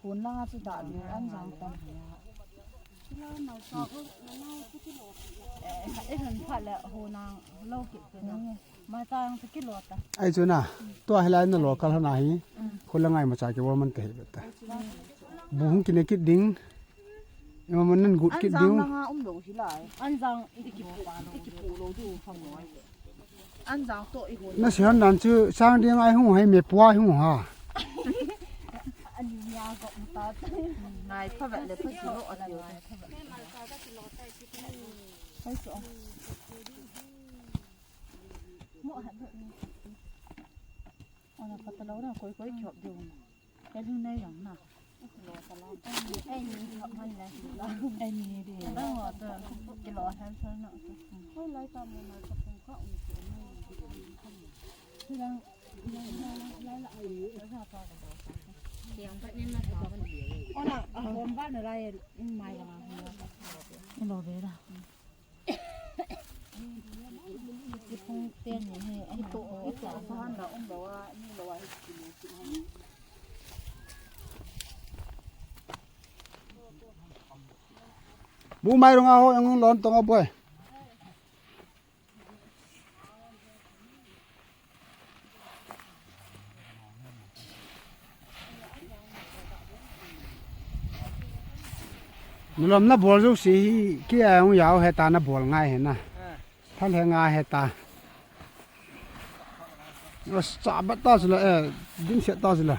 Hun langa chu dah leh an jang tam. Eh, eh, hun phat le hun ang lo kit te na. Mai tang chu kilo ta. Ai chu na, tua hilai na lo kal hana hi. Hun langa imacha kibol man te hi ta. Bu hung kine kit ding. Imaman nan gut kit ding. An jang langa um lo hilai. An jang i kipu, i kipu lo diu phang lo. An jang toh i hun. Na si han dan chu sang ding ai hung hai me pua hung ha. Ani nia gop ta. Ngai pha vet le pha si lo a tiu. Hai so. Mo ha. Ona pha ta lo na koi koi khop diu. Ka ding nei jong na. Ei ni, ei ni, ei ni di. Dang ho to, kilo han san no. Hoi lai ta mo na ka pung ka um ko ni. Dang, dang, dang, lai la ai ni. Kiang pa ni na ta. Ona, a hom ba na lai in mai la. Ilo be da. Bu mai rung a ho, ang lon tong a boy. Nulom na bol jouse hi, kei a hung jao heta na bol ngai hena. Thal he ngai heta. Sa bat ta sila, eh, din set ta sila.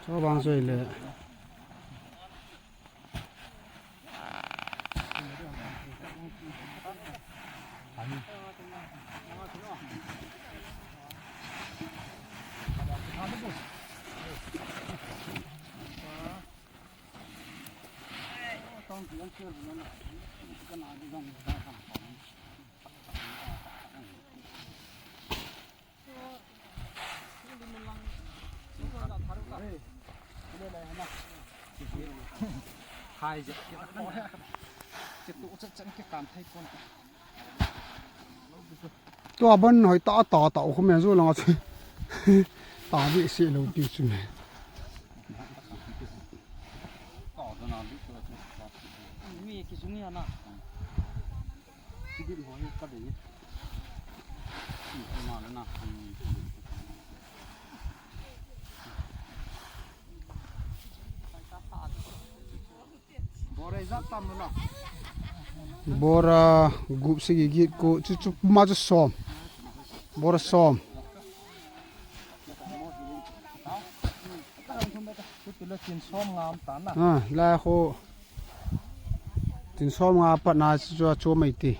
Cho bang soi le. Tua ban hoi ta ta ta u khum ya zo langa chu. Ta bi se lo ti chu me. Mi ki sung ya na. Bora gup sagi get ko chu chu ma chu som. Bora som. Tin som nga pat na. Ah, la ho. Tin som nga pat na chu chu mai ti.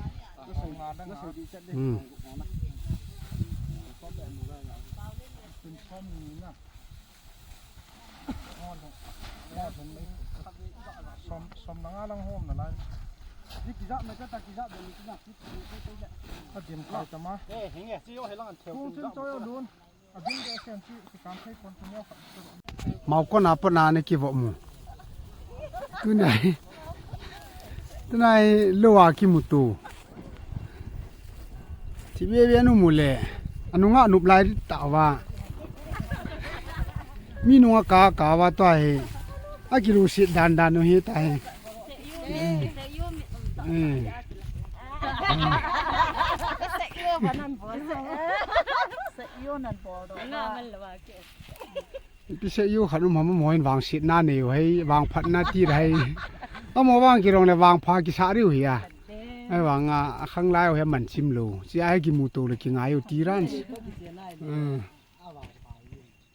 Hmm. Som, som na nga lang hom na lai. Ni kija me ka ta kija de ni kija. A din kai ta ma. Eh, hinge, si yo he lang an theu. Kung tin cho yo lun. Mau kona pat na ni kivo mu. Tunai, tunai lou a kimuto. Ti be be nu mu le. Anu nga nup lai ta va. Mi nunga ka ka va tua hi. A kilu sit dan dan nu hi ta hi. Eh. Ipi se yu khan um ham mo in vangsetna nei u hei, vangphatna ti hei. Amo vang kirong le vangpha kisa riu hi a. Ai vang a, a khang lai u he man chim lo. Chi a he kimuto le kingai u ti ran. Hmm.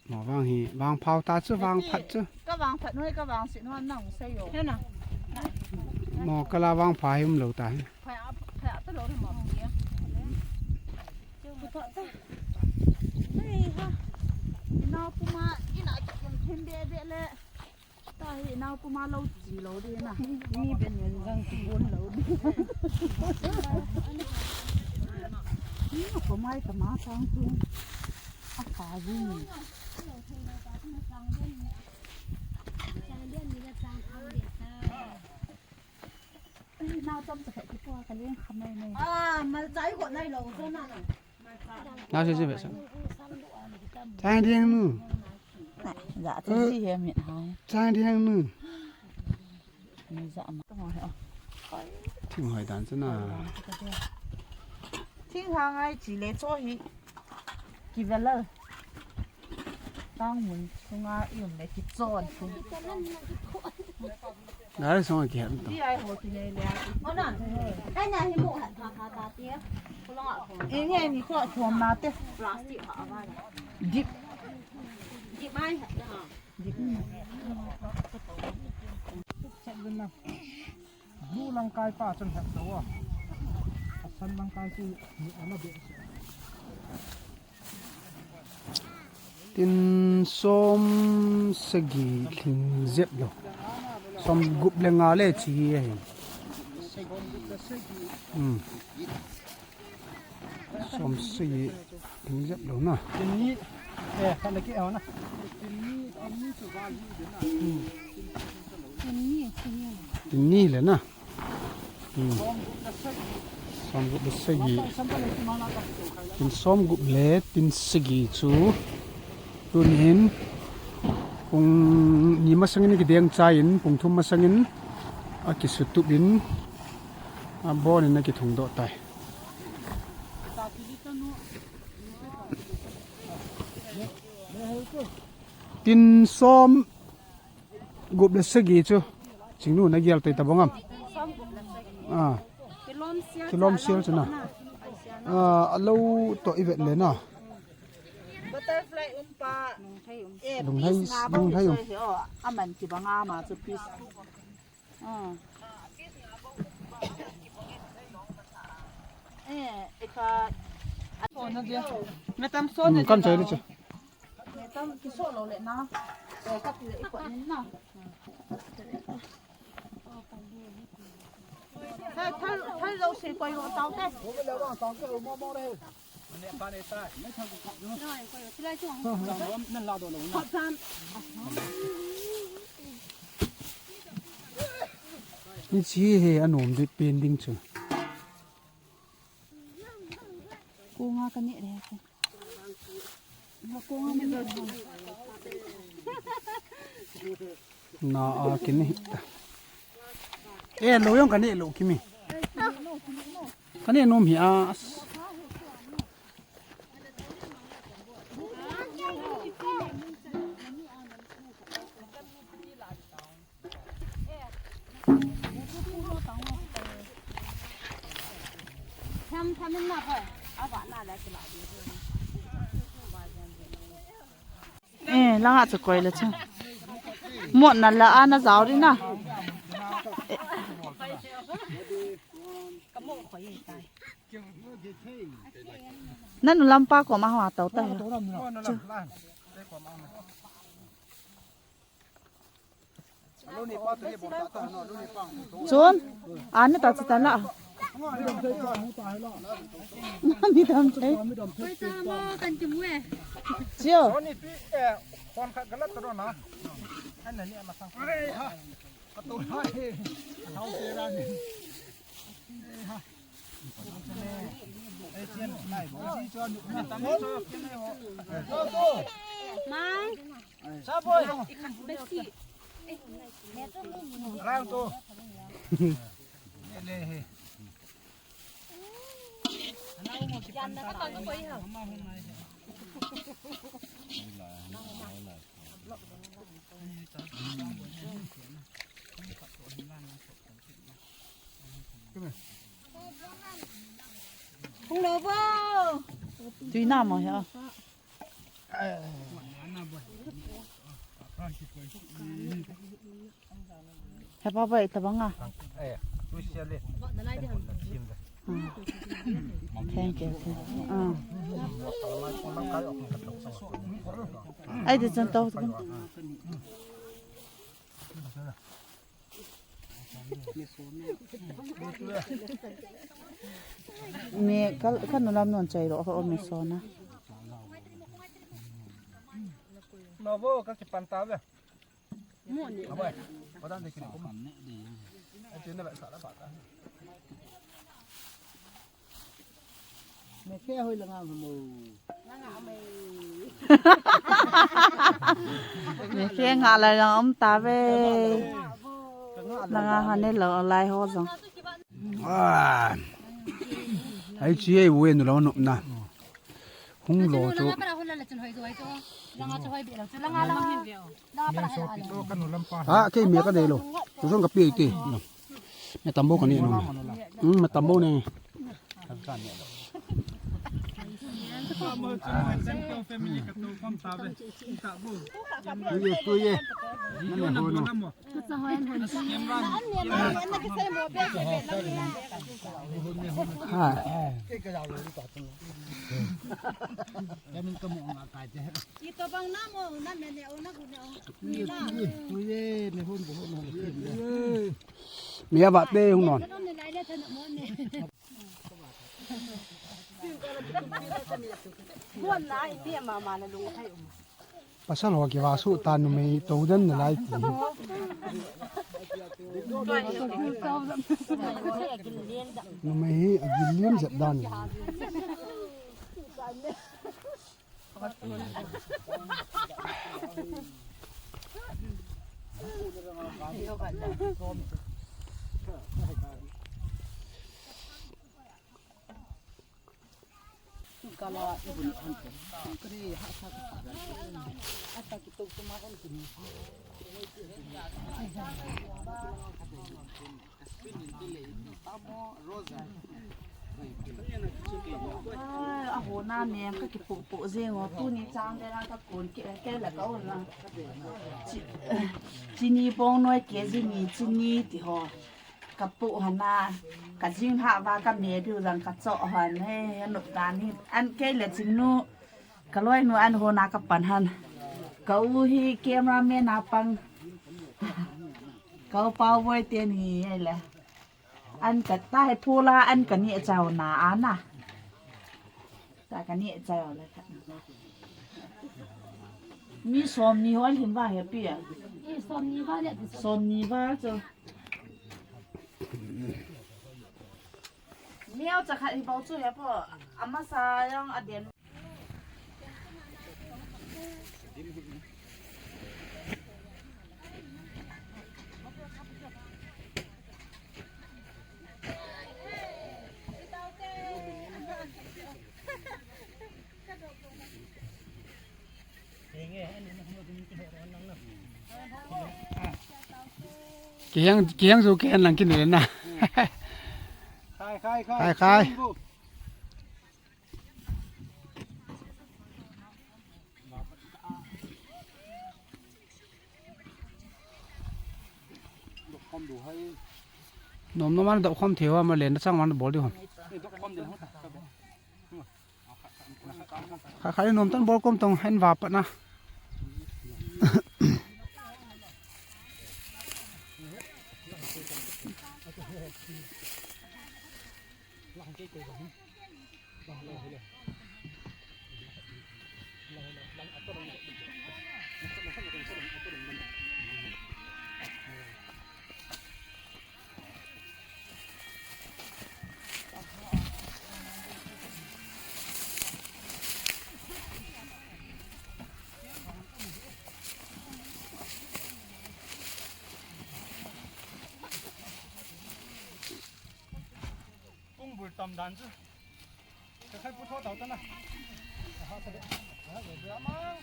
Mo vang hi, vangpha u ta chu, vangphat chu. Ka vangphat noi, ka vangset noi nang sei yo. Mo kala vangpha hi um lo ta hi. Pha, pha ta lo mo. Pu ta ta. Hei ha. Ina puma, ina ki kum thim be be le. Ta hi nau puma lo chi lo di na. Mi ben yen jang ki bon lo di. Ni ko mai ta ma sang tu. A pa ji ni. Nau se se be sa. Chang ding nu. Chang ding nu. Thing hoi dan chu na. Thing hang ai chi le cho hi. Kivelal. Tang mun sunga i um le kichon chu. Ngai song a kihet to. Di ai ho kinei le. Ona. Kai na hi mu hat pha pha ta ti. Ko long a ko. E nge ni ko thom na te. Plastic ha ba. Dip. Dip mai hat na. Dip. Blue lang kai pa chun het lo a. A san lang kai chu ni ana be. Tin som sagi lhing jep lo. Som gup le nga le chi hi ahi. Hmm. Som sagi lhing jep lo na. Tin ni, eh, kan ke ho na. Hmm. Tin ni le na. Hmm. Som gup le sagi. Tin som gup le tin sagi chu. Tunin pung ni masangin kideng chai in, pung thum masangin akisutup in, abon in akithung doh tai. Tin som gup le sagi chu. Chingnu na gel tei ta bang am. Ah. Kilom sial chu na. Ah, alo to i vet le na. Butterfly um pa. Eh, lunghei, lunghei um. Aman ti banga ma chu piece. Ah. Eh, eka. Metam so. Hmm, kan chai le chu. Metam kiso lo le na. Eh, kap le i ko ni na. Thal, thal, thal lo se koi lo tau te. Ni chi he anom dei pen ding chu. Ko nga ka ne le ko. Nga ko nga ne le. Na a kini. Eh, lo jong ka ne lo kimi. Ka ne nom hi a. Eh, langa chu koi le chu. Mot na la ana jao ri na. Eh. Nanu lampa ko ma ha tau ta. Chun, ani ta chi ta la. Ni dam thei. Chio. Mang. Saboi. Rang tu. Yan na ka tang ko iha. Hung lo bo. Tui na mo ya. He pa bai ta banga. Thank you. Ah. Ai de chan to. Me kal, kan nulam non chai ro ho me sona. Novo ka kipan ta ve. Mo ni. Abai. Padan de kini kuma. Ai, tin na ba sa la ba ta. Mekhe hoi langa hamo. Mekhe nga la lang um ta ve. Langa ha ne lo lai ho jong. Ah. Ai chi ei wen lo nop na. Hung lo chu. Ah, kei me ka dei lo. Tu jong ka pi ti. Me tambo ka ni no. Hmm, me tambo ne. Tu ye, tu ye. Ha. Mi ava te hung non. Pasal ho kiva su ta numei to den na lai ti. Numei hi agil liam jep dan. Ahona nem ka kipoh poh jeng o, tuni chang te na ka kon ke, ke la ka on la. Chi-, chini bong noi ke ji ni chini ti ho. Ka poh hana, ka jing ha va ka me biu jang ka cho han he, he nop dan hi. An ke le ching nu, ka loi nu an hona ka pan han. Ka u hi cameraman a pang. Ka u pau boi te ni he le. An ka ta he pula an ka ni chau na ana. Ta ka ni chau le ka. Mi som ni hon hin va he pi a. Som ni va le. Som ni va chu. Miau cha khat hi bau chu he po. Amasa jong a den. Kiheng, kiheng su kiheng lang kin le na. Khai, khai, khai. Khai, khai. Nom nom an dok khom thei ho, ma len chang man bol di hon. Khai, khai nom tan bol kom tong hen va pat na. Pung bul tam dan chu. Ka khai pu tho tau ta na. Aha, sa de. Aha, de, de, amang.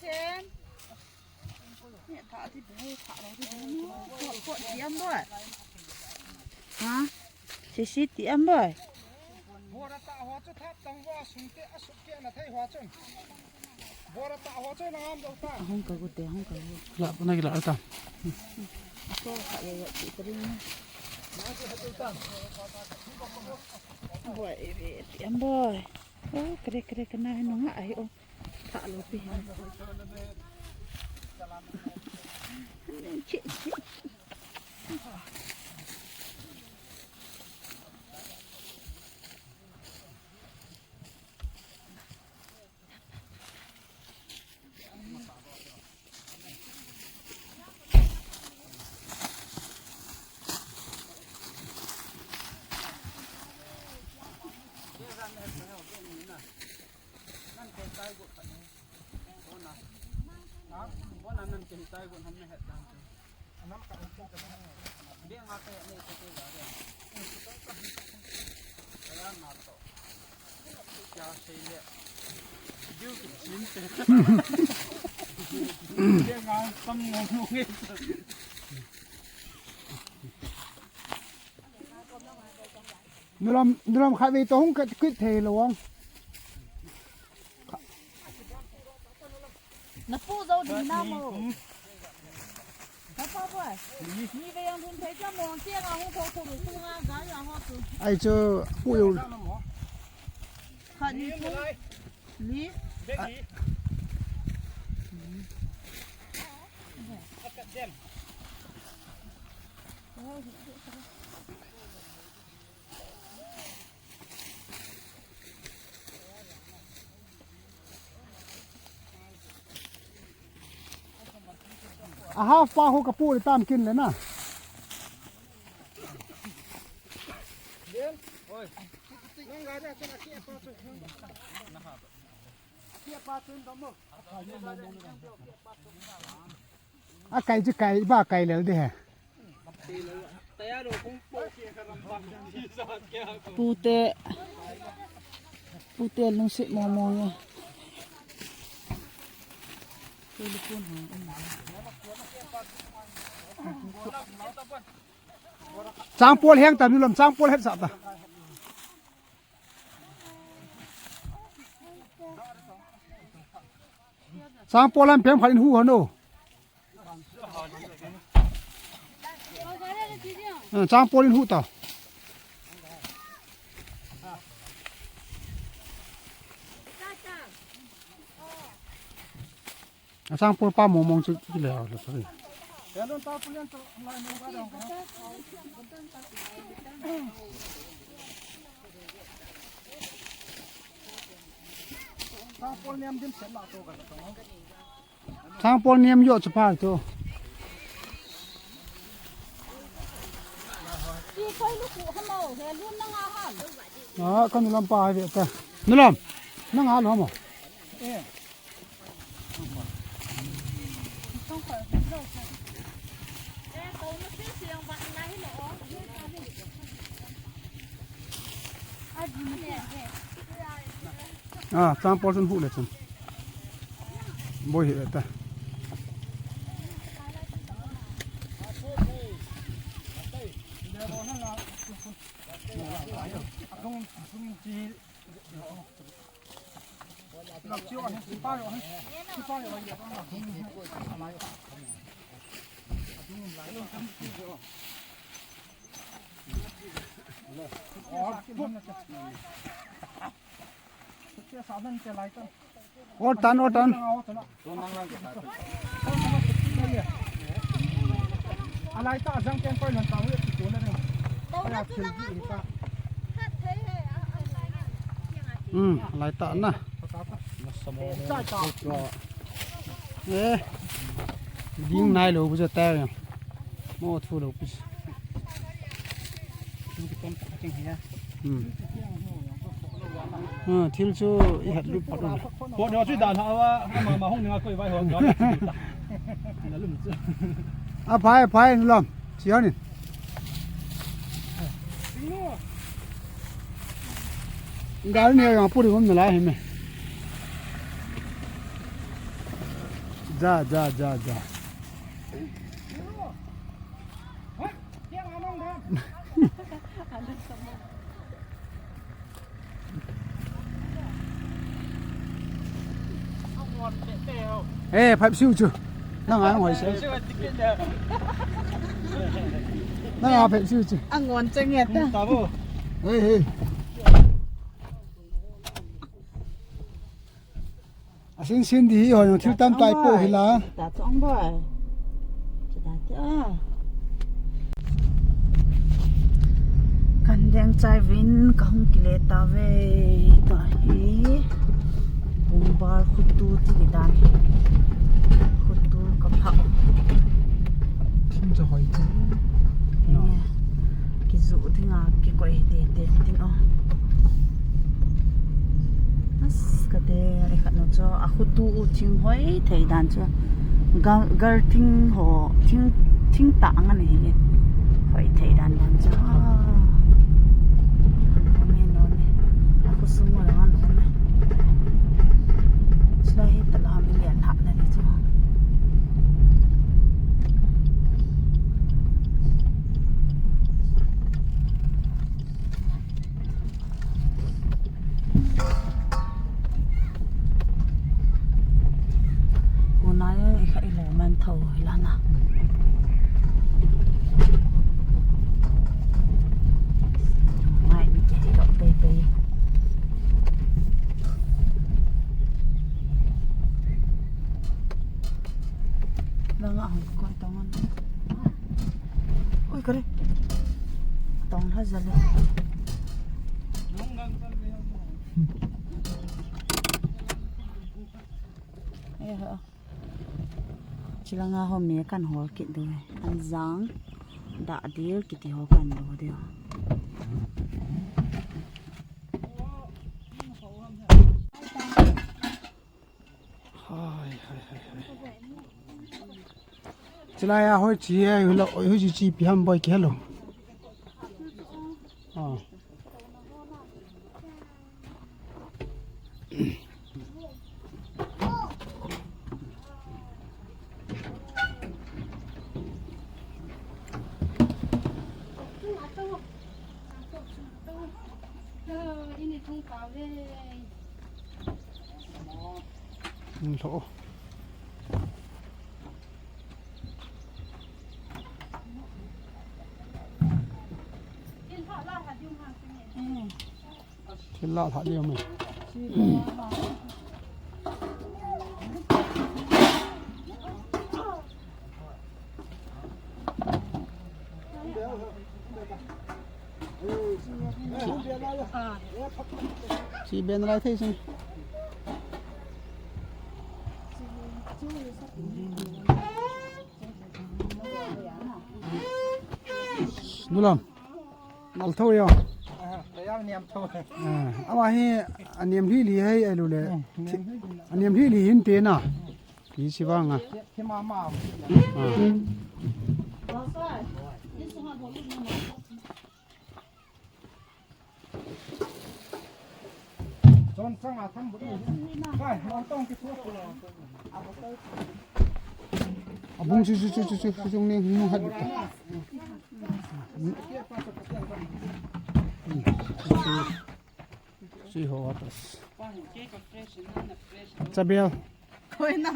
Chen. Ni tha ti bu, tha lo ti bu. Pot, pot ti am boi. Ha? Sisi ti am boi. Bora ta ho chu thap tang vo sung te a suk ke na thei ho chun. Bora ta ho chu na ngam dou ta. Hung ka gu te, hung ka gu. La, na ki la ta. Ko kha ya ya ti ta ring. Boi, e, e, ti am boi. O, kre, kre, kre na, no nga ai o. Tha lo pi ha. Chi, chi. Nulam, nulam kha ve to hung kat kit thei lo ang. Na pu zo di na mo. Ka pa pa. Ni ve yang dun thei cha mo ang che nga hung tho tho lu tu nga ga ya ho tu. Ai chu pu yo. Kha ni pu. Ni. A half pa ho ka pu le tam kin le na. A kai chu kai, ba kai lel de he. Pute, pute lungset mong mong e. Changpol heng ta, nulam changpol het sa ta. Changpol lam pem khat in hu hano. Eh, changpol in hu ta. A changpol pa mong mong chu ki le le pa. Changpol niam dim sen la to ka to. Changpol niam yo chu pa to. Ti koi lu ku ha mo, he lu na nga ha. Ah, ka nulam pa ha ve ta. Nulam. Na nga lo ha mo. Eh. Ah, changpol chun hu le chun. Boi hi ta. Ol tan, ol tan. Alai ta jang ken koi lan ta wi tu na ni. Ala thil ji ta. Hmm, alai ta na. Eh. Ding nai lo bu ja ta. Mo thu lo pi. Hmm. Ah, thil chu i het lut phot un. Pot ho chu dan ha wa, ama ma hung ninga koi vai ho ga. Na lum chu. A phai, phai lom. Chi ho ni. Gal ni yang pu ri hom na lai hi me. Ja, ja, ja, ja. Eh, phep siu chu. Nang a hoi se. Nang a phep siu chu. Angon chang ya ta. Hey, hey. Asin sin di hi hoi, thil tam tai po hi la. Ta chong boi. Chita ti a. Kan deng chai vin ka hung kile ta ve. Ta hi. Bungbar khutu ti di dan. Khutu ka phak. Thim cha hoi ti. No. Kizu dinga kikoi te te tin o. As ka te ai khat no cho a khutu u thing hoi thei dan cho. Gar, gar thing ho thing thing ta ngan hi. Hoi thei dan dan cho. Ome no me. A khu sung mo ngan no me. Sila hi ta la mi lian hap na ni cho. Unai kha ilo man tho hilana. Mai mi ke ilo pe pe. Langa hong ko tongan. Ui, kare. Tong ha jale. Eh, ha. Chilanga ho me kan hol kit do. An jang da dil kiti ho kan do dil. Hai, hai, hai, hai. Chilai a hoi chi e, hoi chi chi pi ham boi ki hello. Ah. Ini thung kau le. Hung lho. Thil la lha lio mai. Chi ben lai thei sin. Nulam. Nal tho ya. Ah, ka ya niam tho. Ah, ama hi aniam li li hai ai lu le. Hmm, niam li li. Aniam li li hin te na. Pi si vang a. Ki, ki ma ma. Ah. Chon chang a tham bu. Kai, long tong ki thu. Abung chu chu chu chu chu chu ni nu hat. Si ho atas. Chabel. Hoi na.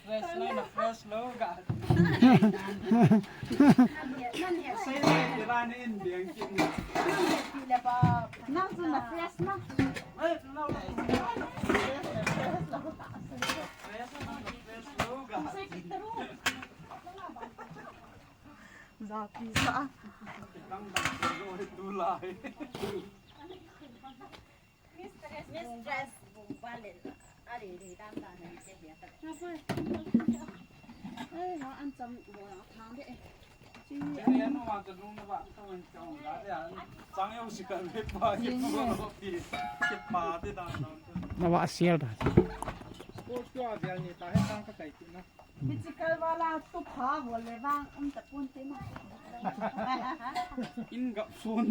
Fresh lo, fresh lo ga. Sei le, kira ni in biang kin. Nang chu na fresh na. Fresh lo, fresh lo ga. Za pi sa. Dang dang lo tu lai. Mistress Bungba le, are re dan dan ne ke ya ta. Ai, ha an cham ho thang de. Chi ni an wa ta lung na ba ta wen chong ga de an. Chang yo si ka le pa ki pa pi. Ki pa de dan dan. Na wa sial da. Ko ko a bel ni ta he tang ka kai ti na. Physical wala tu pha ho le vang um ta pun te ma. In gap sun.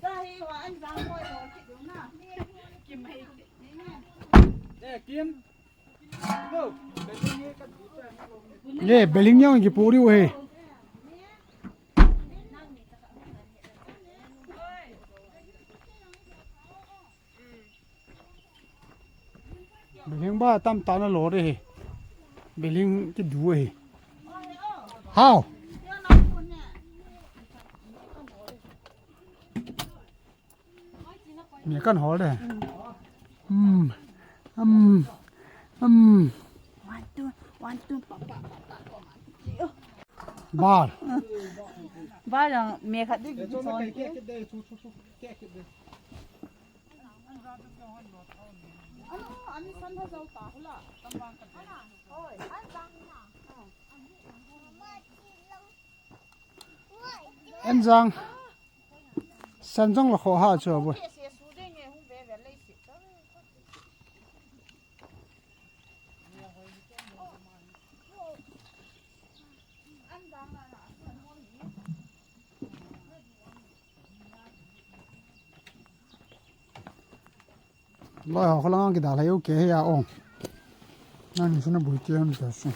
Sa hi wa Ye, beling yang ki puri he. Beling ba tam ta na lo re he. Beling ki du he. Hao. Mi kan hol de. Um. Um. Um. One, two, one, two, pa, pa, pa, pa, pa. Bar. Bar yang mi khat di. Enjang. Sanjang la kho ha chu bo. Loi ho kholang kidal hai u ke he ya ong. Nang ni suna bui ke ham ta su.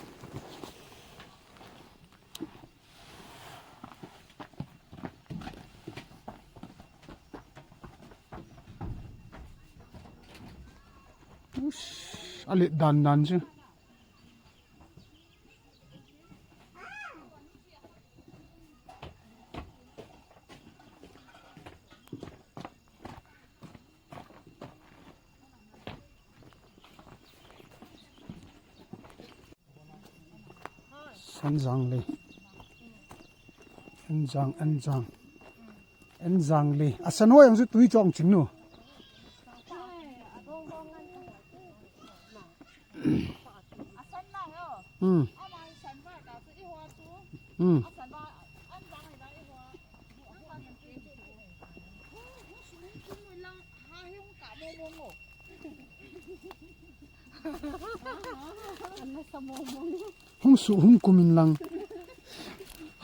Ush, alet dan dan chu. Sanjang le. Enjang, Enjang. Enjang le. Asan ho yang chu tui chong ching nu. Hmm. Hmm. Hung su hung kum in lang.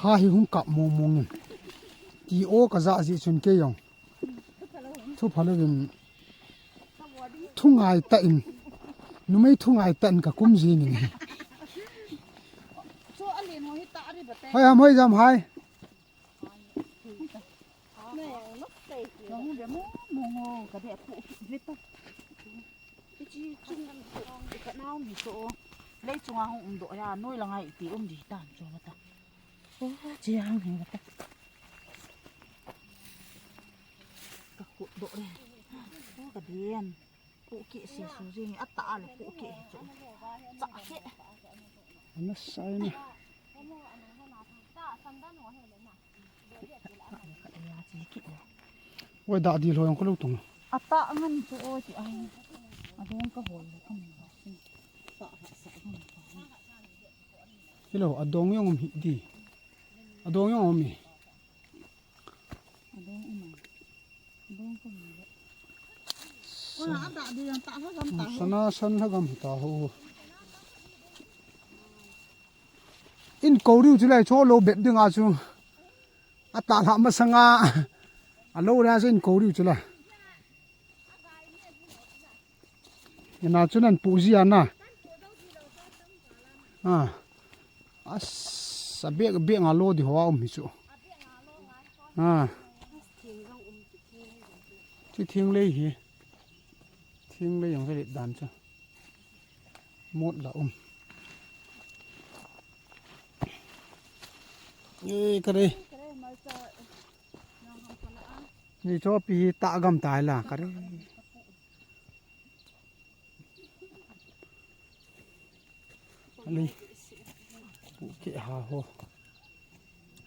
Ha hi hung kap mong mong in. Ti o ka ja ji chun kei jong. Thu pha lo in. Thu ngai ta in. Numei thu ngai ta in ka kum jing in. Hoi ham, hoi jam hai. Nang be mo mo ngo ka de pu ve ta. Ichi chung ka nau mi so. Lei chunga hung um do ya noi la ngai ti um di tan cho ta. O chi hang hang ta. Ka khu do le. O ka dien. Pu ke se su jing ata le pu ke chu. Cha ke. Ana sai na. Oi, da di lo yong ko lo tung. Ata ngan chu o ti ai. Adong ka hol le kam. Hello, adong yong um hi di. Adong yong um hi. Adong um. Adong ka hol le. Sana san lhagam ta ho. In ko riu chu lai cho lo bep ding a chu. Ata lha masanga. A lo ra chu in ko riu chu lai. Ina chu nan pu ji ana. A. As a bek bek nga lo di ho a um hi chu. A. Chi thing lei hi. Thing lei yang ve dan chu. Mot la um. Ei, ka re. Ni cho pi hi ta gam tai la, ka re. Ali. Pu ke ha ho.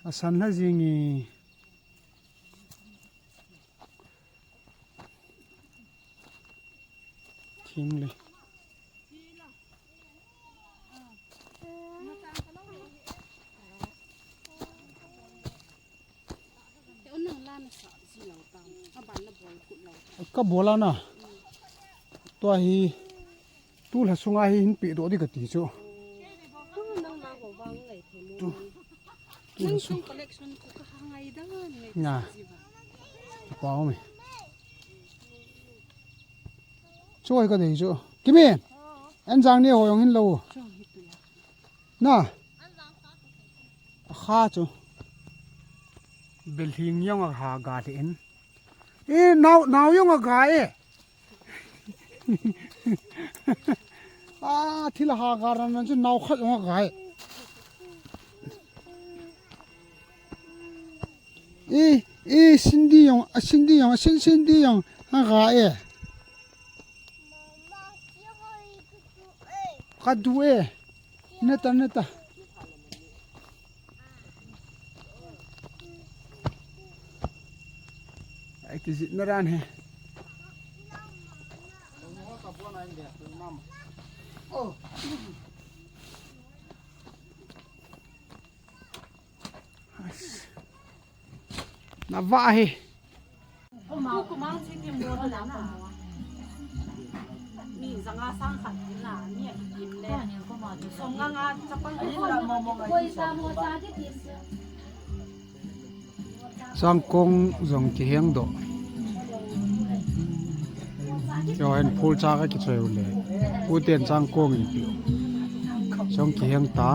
Asan la jing e. Thing le. Ka bol ana. Tua hi. Tu lha sunga hi hin pe do di ka ti chu. Tu. Tu lha sung. Na. Pau me. Toi ka dei chu. Kimi. En jang ni ho jong hin lo. Na. Kha chu. Belhing jong a ha ga le en. E, nau, nau jong a ga e. A, thil a ha ga ran ran chu nau khat jong a ga e. E, e, Cindy jong, a Cindy jong, a Cin, Cindy jong a ga e. Ka du e. Neta, neta. Ai, kijitna dan hi. Na va hi. Changkong jong kiheng doh. Cho en phul cha ka kichoi u le. Pu ten changkong in pi. Jong kiheng ta.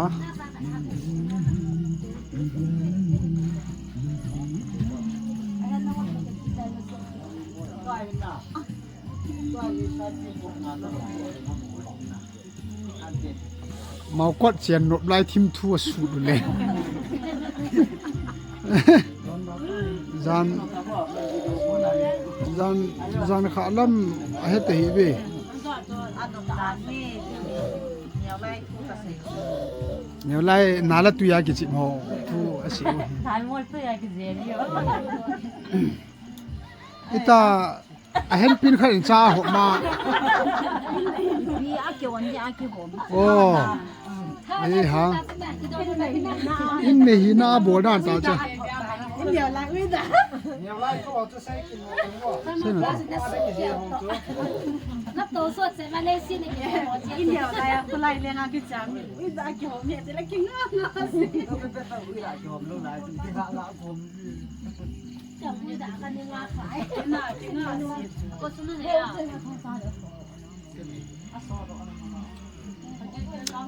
Maokot chian nop lai thim thu a sut u le. Jan, jan, jan kha lam a het hi ve. Neo lai nala tuya kichim ho thu a si u. Ita A hen pin khat in cha ho ma. Ni a ke on ni a ke hom. Oh. Ei ha. In nei hi na bol dan ta cha. In neo lai ui da. Neo lai ko to sai kin mo ko. Sai na to. Na to so che ma le si ni ke mo che. In neo lai a ko lai le nga ke cha mi. Ui da ke hom ni te la ke nga nga si. Ui la ke hom lo lai. Ke la la hom.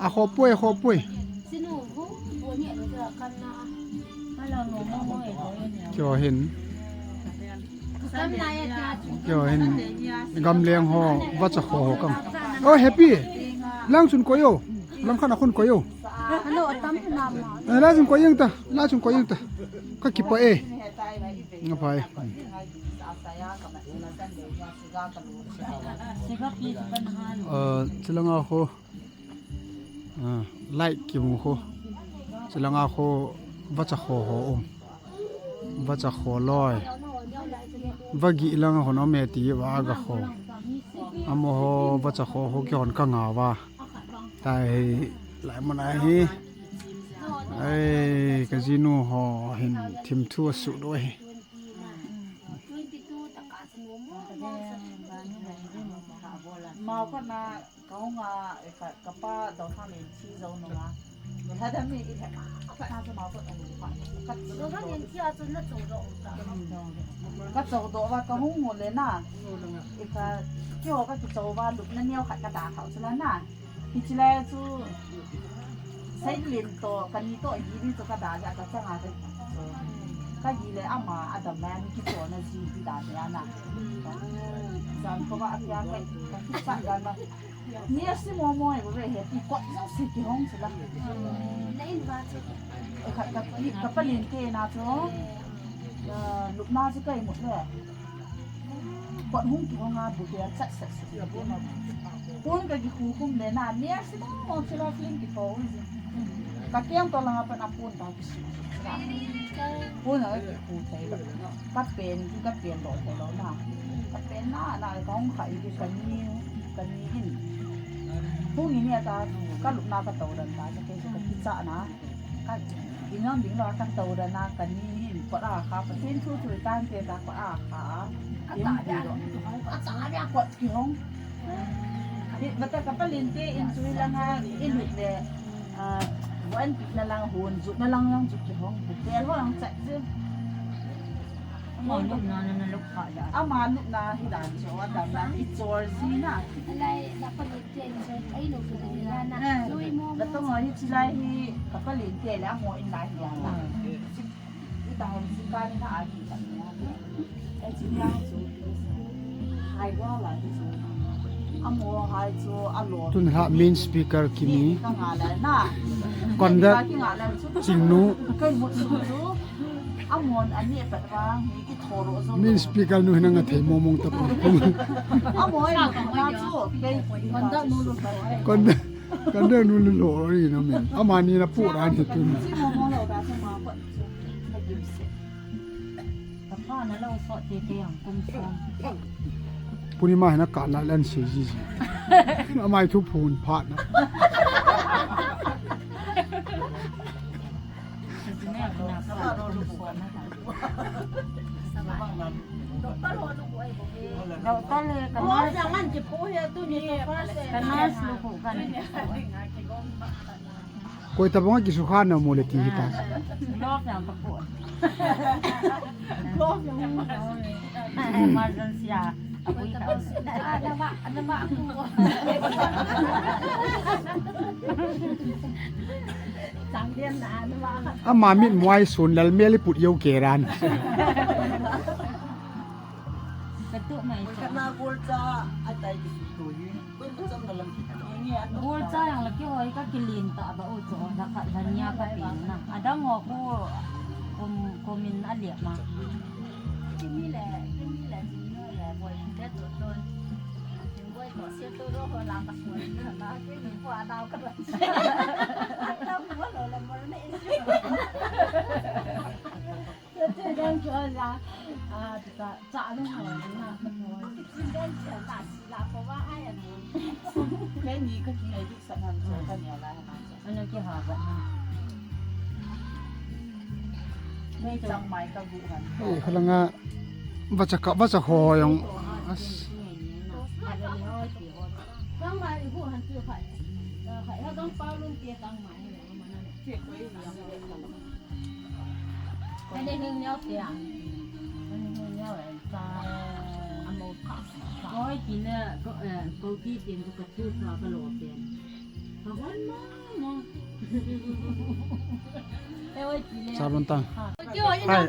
A khopoi, a khopoi. Kio hin. Kio hin. Gamleng ho, vacha kho ho kang. Oh, happy. Lang chun koi o. Lang khan a khun koi o. Hello, atam na ma. Eh, la chun koi jeng ta. La chun koi jeng ta. Ka kipah e. Nga pai. Ah, chilanga kho. Ah, light kimu kho. Chilanga kho vacha kho ho um. Vacha kho loi. Vagi langa hon um e ti va ga kho. Amaho vacha kho ho kihon ka nga va. Tai lai mun a hi. Ai, ka jinu ho hin thim thu a sut u hi. Mau ka na ka hung a, ka, ka pa dau tha min thi zo no ma. Tha da mi i tha ka na zo mau ka na pa. Ka zo na min thi a zo na zo do ta. Ka zo do va ka hung mo le na. I ka kyo ka ki zo va lu na neo khat ka da kha zo la na. Hichi lai chu Sailen to, kani to, gili to ka da ja ka changa ka. Ka gile ama adam na ni ki to na ji bi da ya na. Jan ko ba a pia ka, ka ki sa da na. Ni a si mo mo e ko he ti ko jo si ki hong si la. Na in ba chu. Ka, ka, ka pa len te na chu. Lupna chu kai mo le. Kot hung kihong a, bu bel chat chat chat. Pon ka kikhu khum le na, nia si mo mo chila film kitho u ji. Ka keng to langa pan a pon ta kisu. Pon a kikhu thei lo. Ka pen ki ka pen lo thei lo na. Ka pen na na ka hung kha i ki ka ni, ka ni in. Hung i ni ata ka lupna ka to dan ta ka ke ka kicha na. Ka, inam ding lo ka to dan a ka ni hin kot a kha, Pathen thu thu tan te ta kot a kha. Ka ta dia, ka ta dia kot kihong. Ni, bata ka pa len te in chu langa, i lut le, ah, wan pi na lang hun, jut na lang lang jut kihong, bu tel ho lang chat je. Ama lupna na na lupkha da. Ama lupna hi dan chu, a dan na hi chor si na. Alai, na pa ni te ni chor. Ai lo ka ni na na. Eh, Lui mo. Na to mo hi chilai hi ka pa lin te le amo in lai hi ya na. Hmm. Hi dan si ka ni na a ki ka ni ya. Eh, chi ya chu. Hai wa la hi chu. Amo hai chu a lo. Tun ha main speaker Kimi. Ka nga la na. Conduct. Ka ki nga la chu. Chingnu. Kai mo chu chu. Amon ani pat vang hi kithoro zo. Min speaker nu hinang a thei momong ta pu. Amoi na chu kei. Konda nu lu lo. Konda, konda nu lu lo ri na min. Amani na pu ran hi tun. Si momong lo da chu ma pa chu. Ka gim se. Ka pa na lo so te te ang kum som. Puni ma hina ka la lan se ji ji. Amai thu phun phat na. Doctor le, ka nurse. Ka nurse lu ku kan. Koi tabang a kisukha na mo le ti hi ta. Glove yang pa ku. Glove yang pa ku. Emergency a. Ama mit muai sun lal meli put yau keran. Katu mai. Kana gol cha atai ki tu yi. Gol cha yang laki hoi ka kilin ta ba u cho la kha la nia ka pin na. Adang ho ku kum kumin a liap ma. Kimi le, kimi le, kimi le, boi le to to. Boi to se to ro ho la ka ko na kimi ko adao ka la. Ta mo lo la mo ne. Eh, khalanga vacha ka, vacha ho yang. As. Chalon tang. Hai.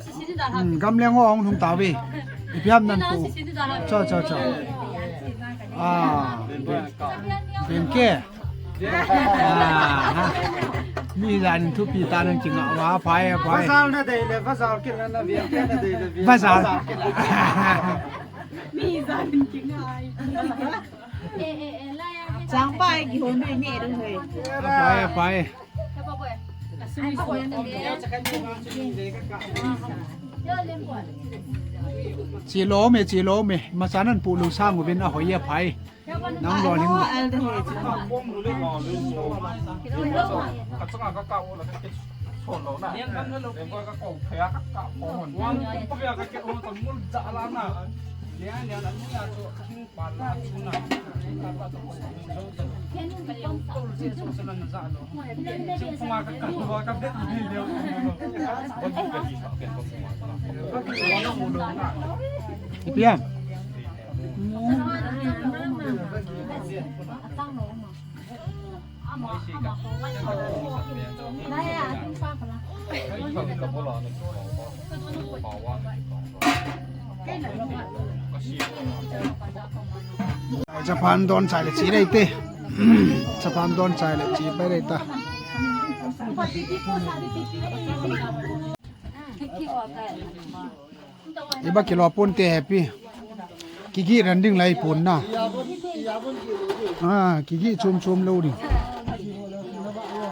Hmm, gamleng ho hung hung ta ve. Ipi ham nan pu. Cho, cho, cho. Ah. Bengke. Ah, ha. Mi jan thupi ta nang chinga wa phai, phai. Bazar na dei le, bazar kil na na bengke na dei le. Bazar. Mi jan chinga ai. Changpa ai kihon dui me dong hoi. Phai, phai. Chilo me, chilo me. Masanan pu lu sang uvin a hoi a phai. Nang lo ling. Ipi ham? Chaphan don chai le chi rei te. Chaphan don chai le chi pai rei ta. Iba kilo pon te happy. Kigi ran ding lai pon na. Ah, kigi chom chom lo ding.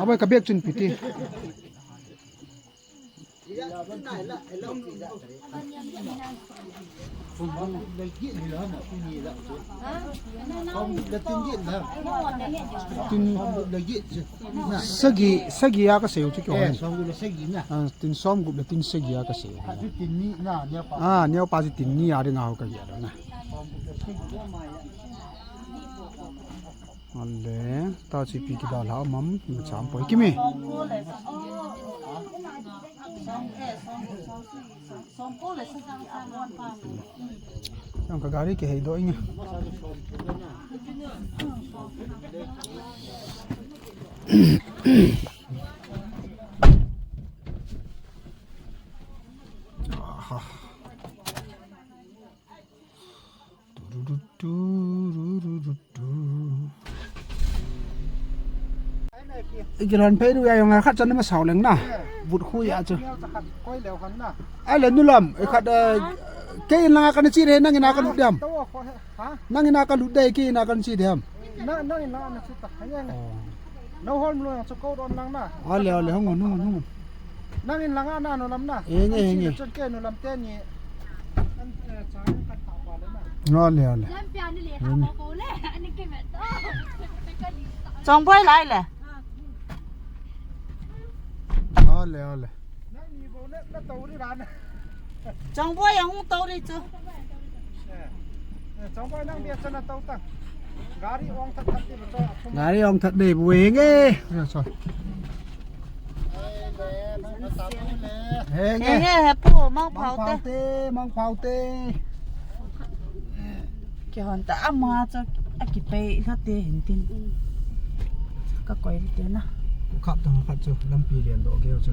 Aboi ka bek chun piti. Tin, sagi, sagi a ka sei u chu kihon. Ah, tin som gup le tin sagi a ka sei u. Ah, neo pa chu tin ni a ding a ho ka hi a dong na. Ale, ta chi pi kidal ha mam, ma cham poi kimi. Jong ka gari kihei doh inge. Aha. Tururut, tururut, tu. Ikilhon phei diu a jong a khat chan na masao leng na. Vut khu a chu. Ahile nu lam, ikhat, eh, kei in langa kana che ding, nang in a kalut ding ham? Nang in a kalut ding, kei in a kana che ding ham? Nang in langa na che ta. Oh. Nau hol mlo yang chu ko don lang na. Ole, ole, hung un, hung un, hung un. Nang in langa na nu lam na. Henge, henge. Chun kei nu lam teni. Ole, ole. Henge. Chongboi lai le. Ole, ole. Chongboi ahung tou ding chu. Gari ong that ding bu henge. Henge, hepu, mangphao te. Mangphao te, mangphao te. Kihon ta ama chu akipei lha te hin tin. Ka koi te na. Khap tang khat chu lampi lian doh keu chu.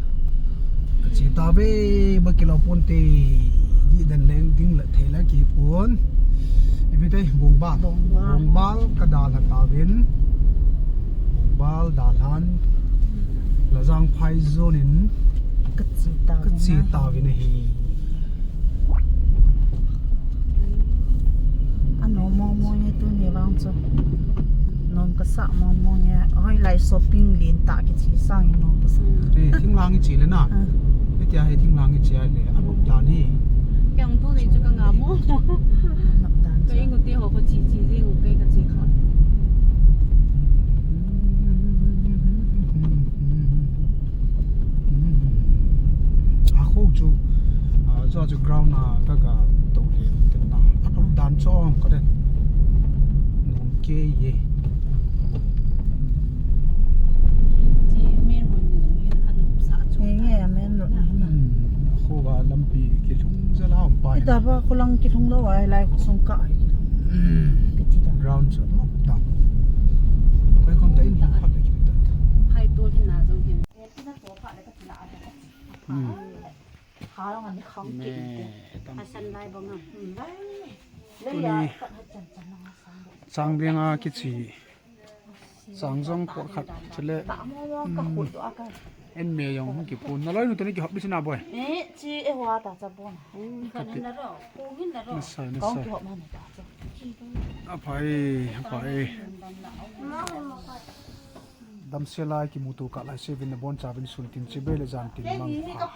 Ka che tave, ba kilo pon te, di den leng ding le thei la kipon. Ipi te, Bongbal. Bongbal. Bongbal ka dalha tauvin. Bongbal dalhan. Lajang phai zone in. Ka che tauvin. Ka che tauvin ahi. Anom mong mong e tuni vang chu. Nom kasa mong mong e. Hoilai shopping lentah kiche sang in nom kasa. Eh, thinglhang iche le na. Ah. Hitia hi thinglhang iche le. Anop dan hi. Kei hung thu nei chu ka ngam mo. Anop dan chu. Ka ingu te ho ko che che jing u kei ka che kha. A khu chu, a, chu, chu ground a ka, ka to le tin na. A to dan chu ka den. Nung ke ye. Chi main road ni lo hin a nop sa chu. Nge, nge, main road ni na. Hmm. A khu va lampi kilhung jal a um pa. Ita ba khu lang kilhung lou a, lai khu sung ka. Hmm. Ground chu nop dan. Koi kom ta in phat le ki ta. Hai to hin na jong hin. Hmm. Tuni chang ding a kiche. Chang jong pot khat chule. Hmm. En me jong hung kipun. Na loi nu tuni kihop di sina boi. Eh, chi e hua ta cha bon. Kati. Na sai, na sai. Aphai, aphai. Damsel a kimuto kah lai sevin nabonchauvin sun tin chibai le jan tin mangpha.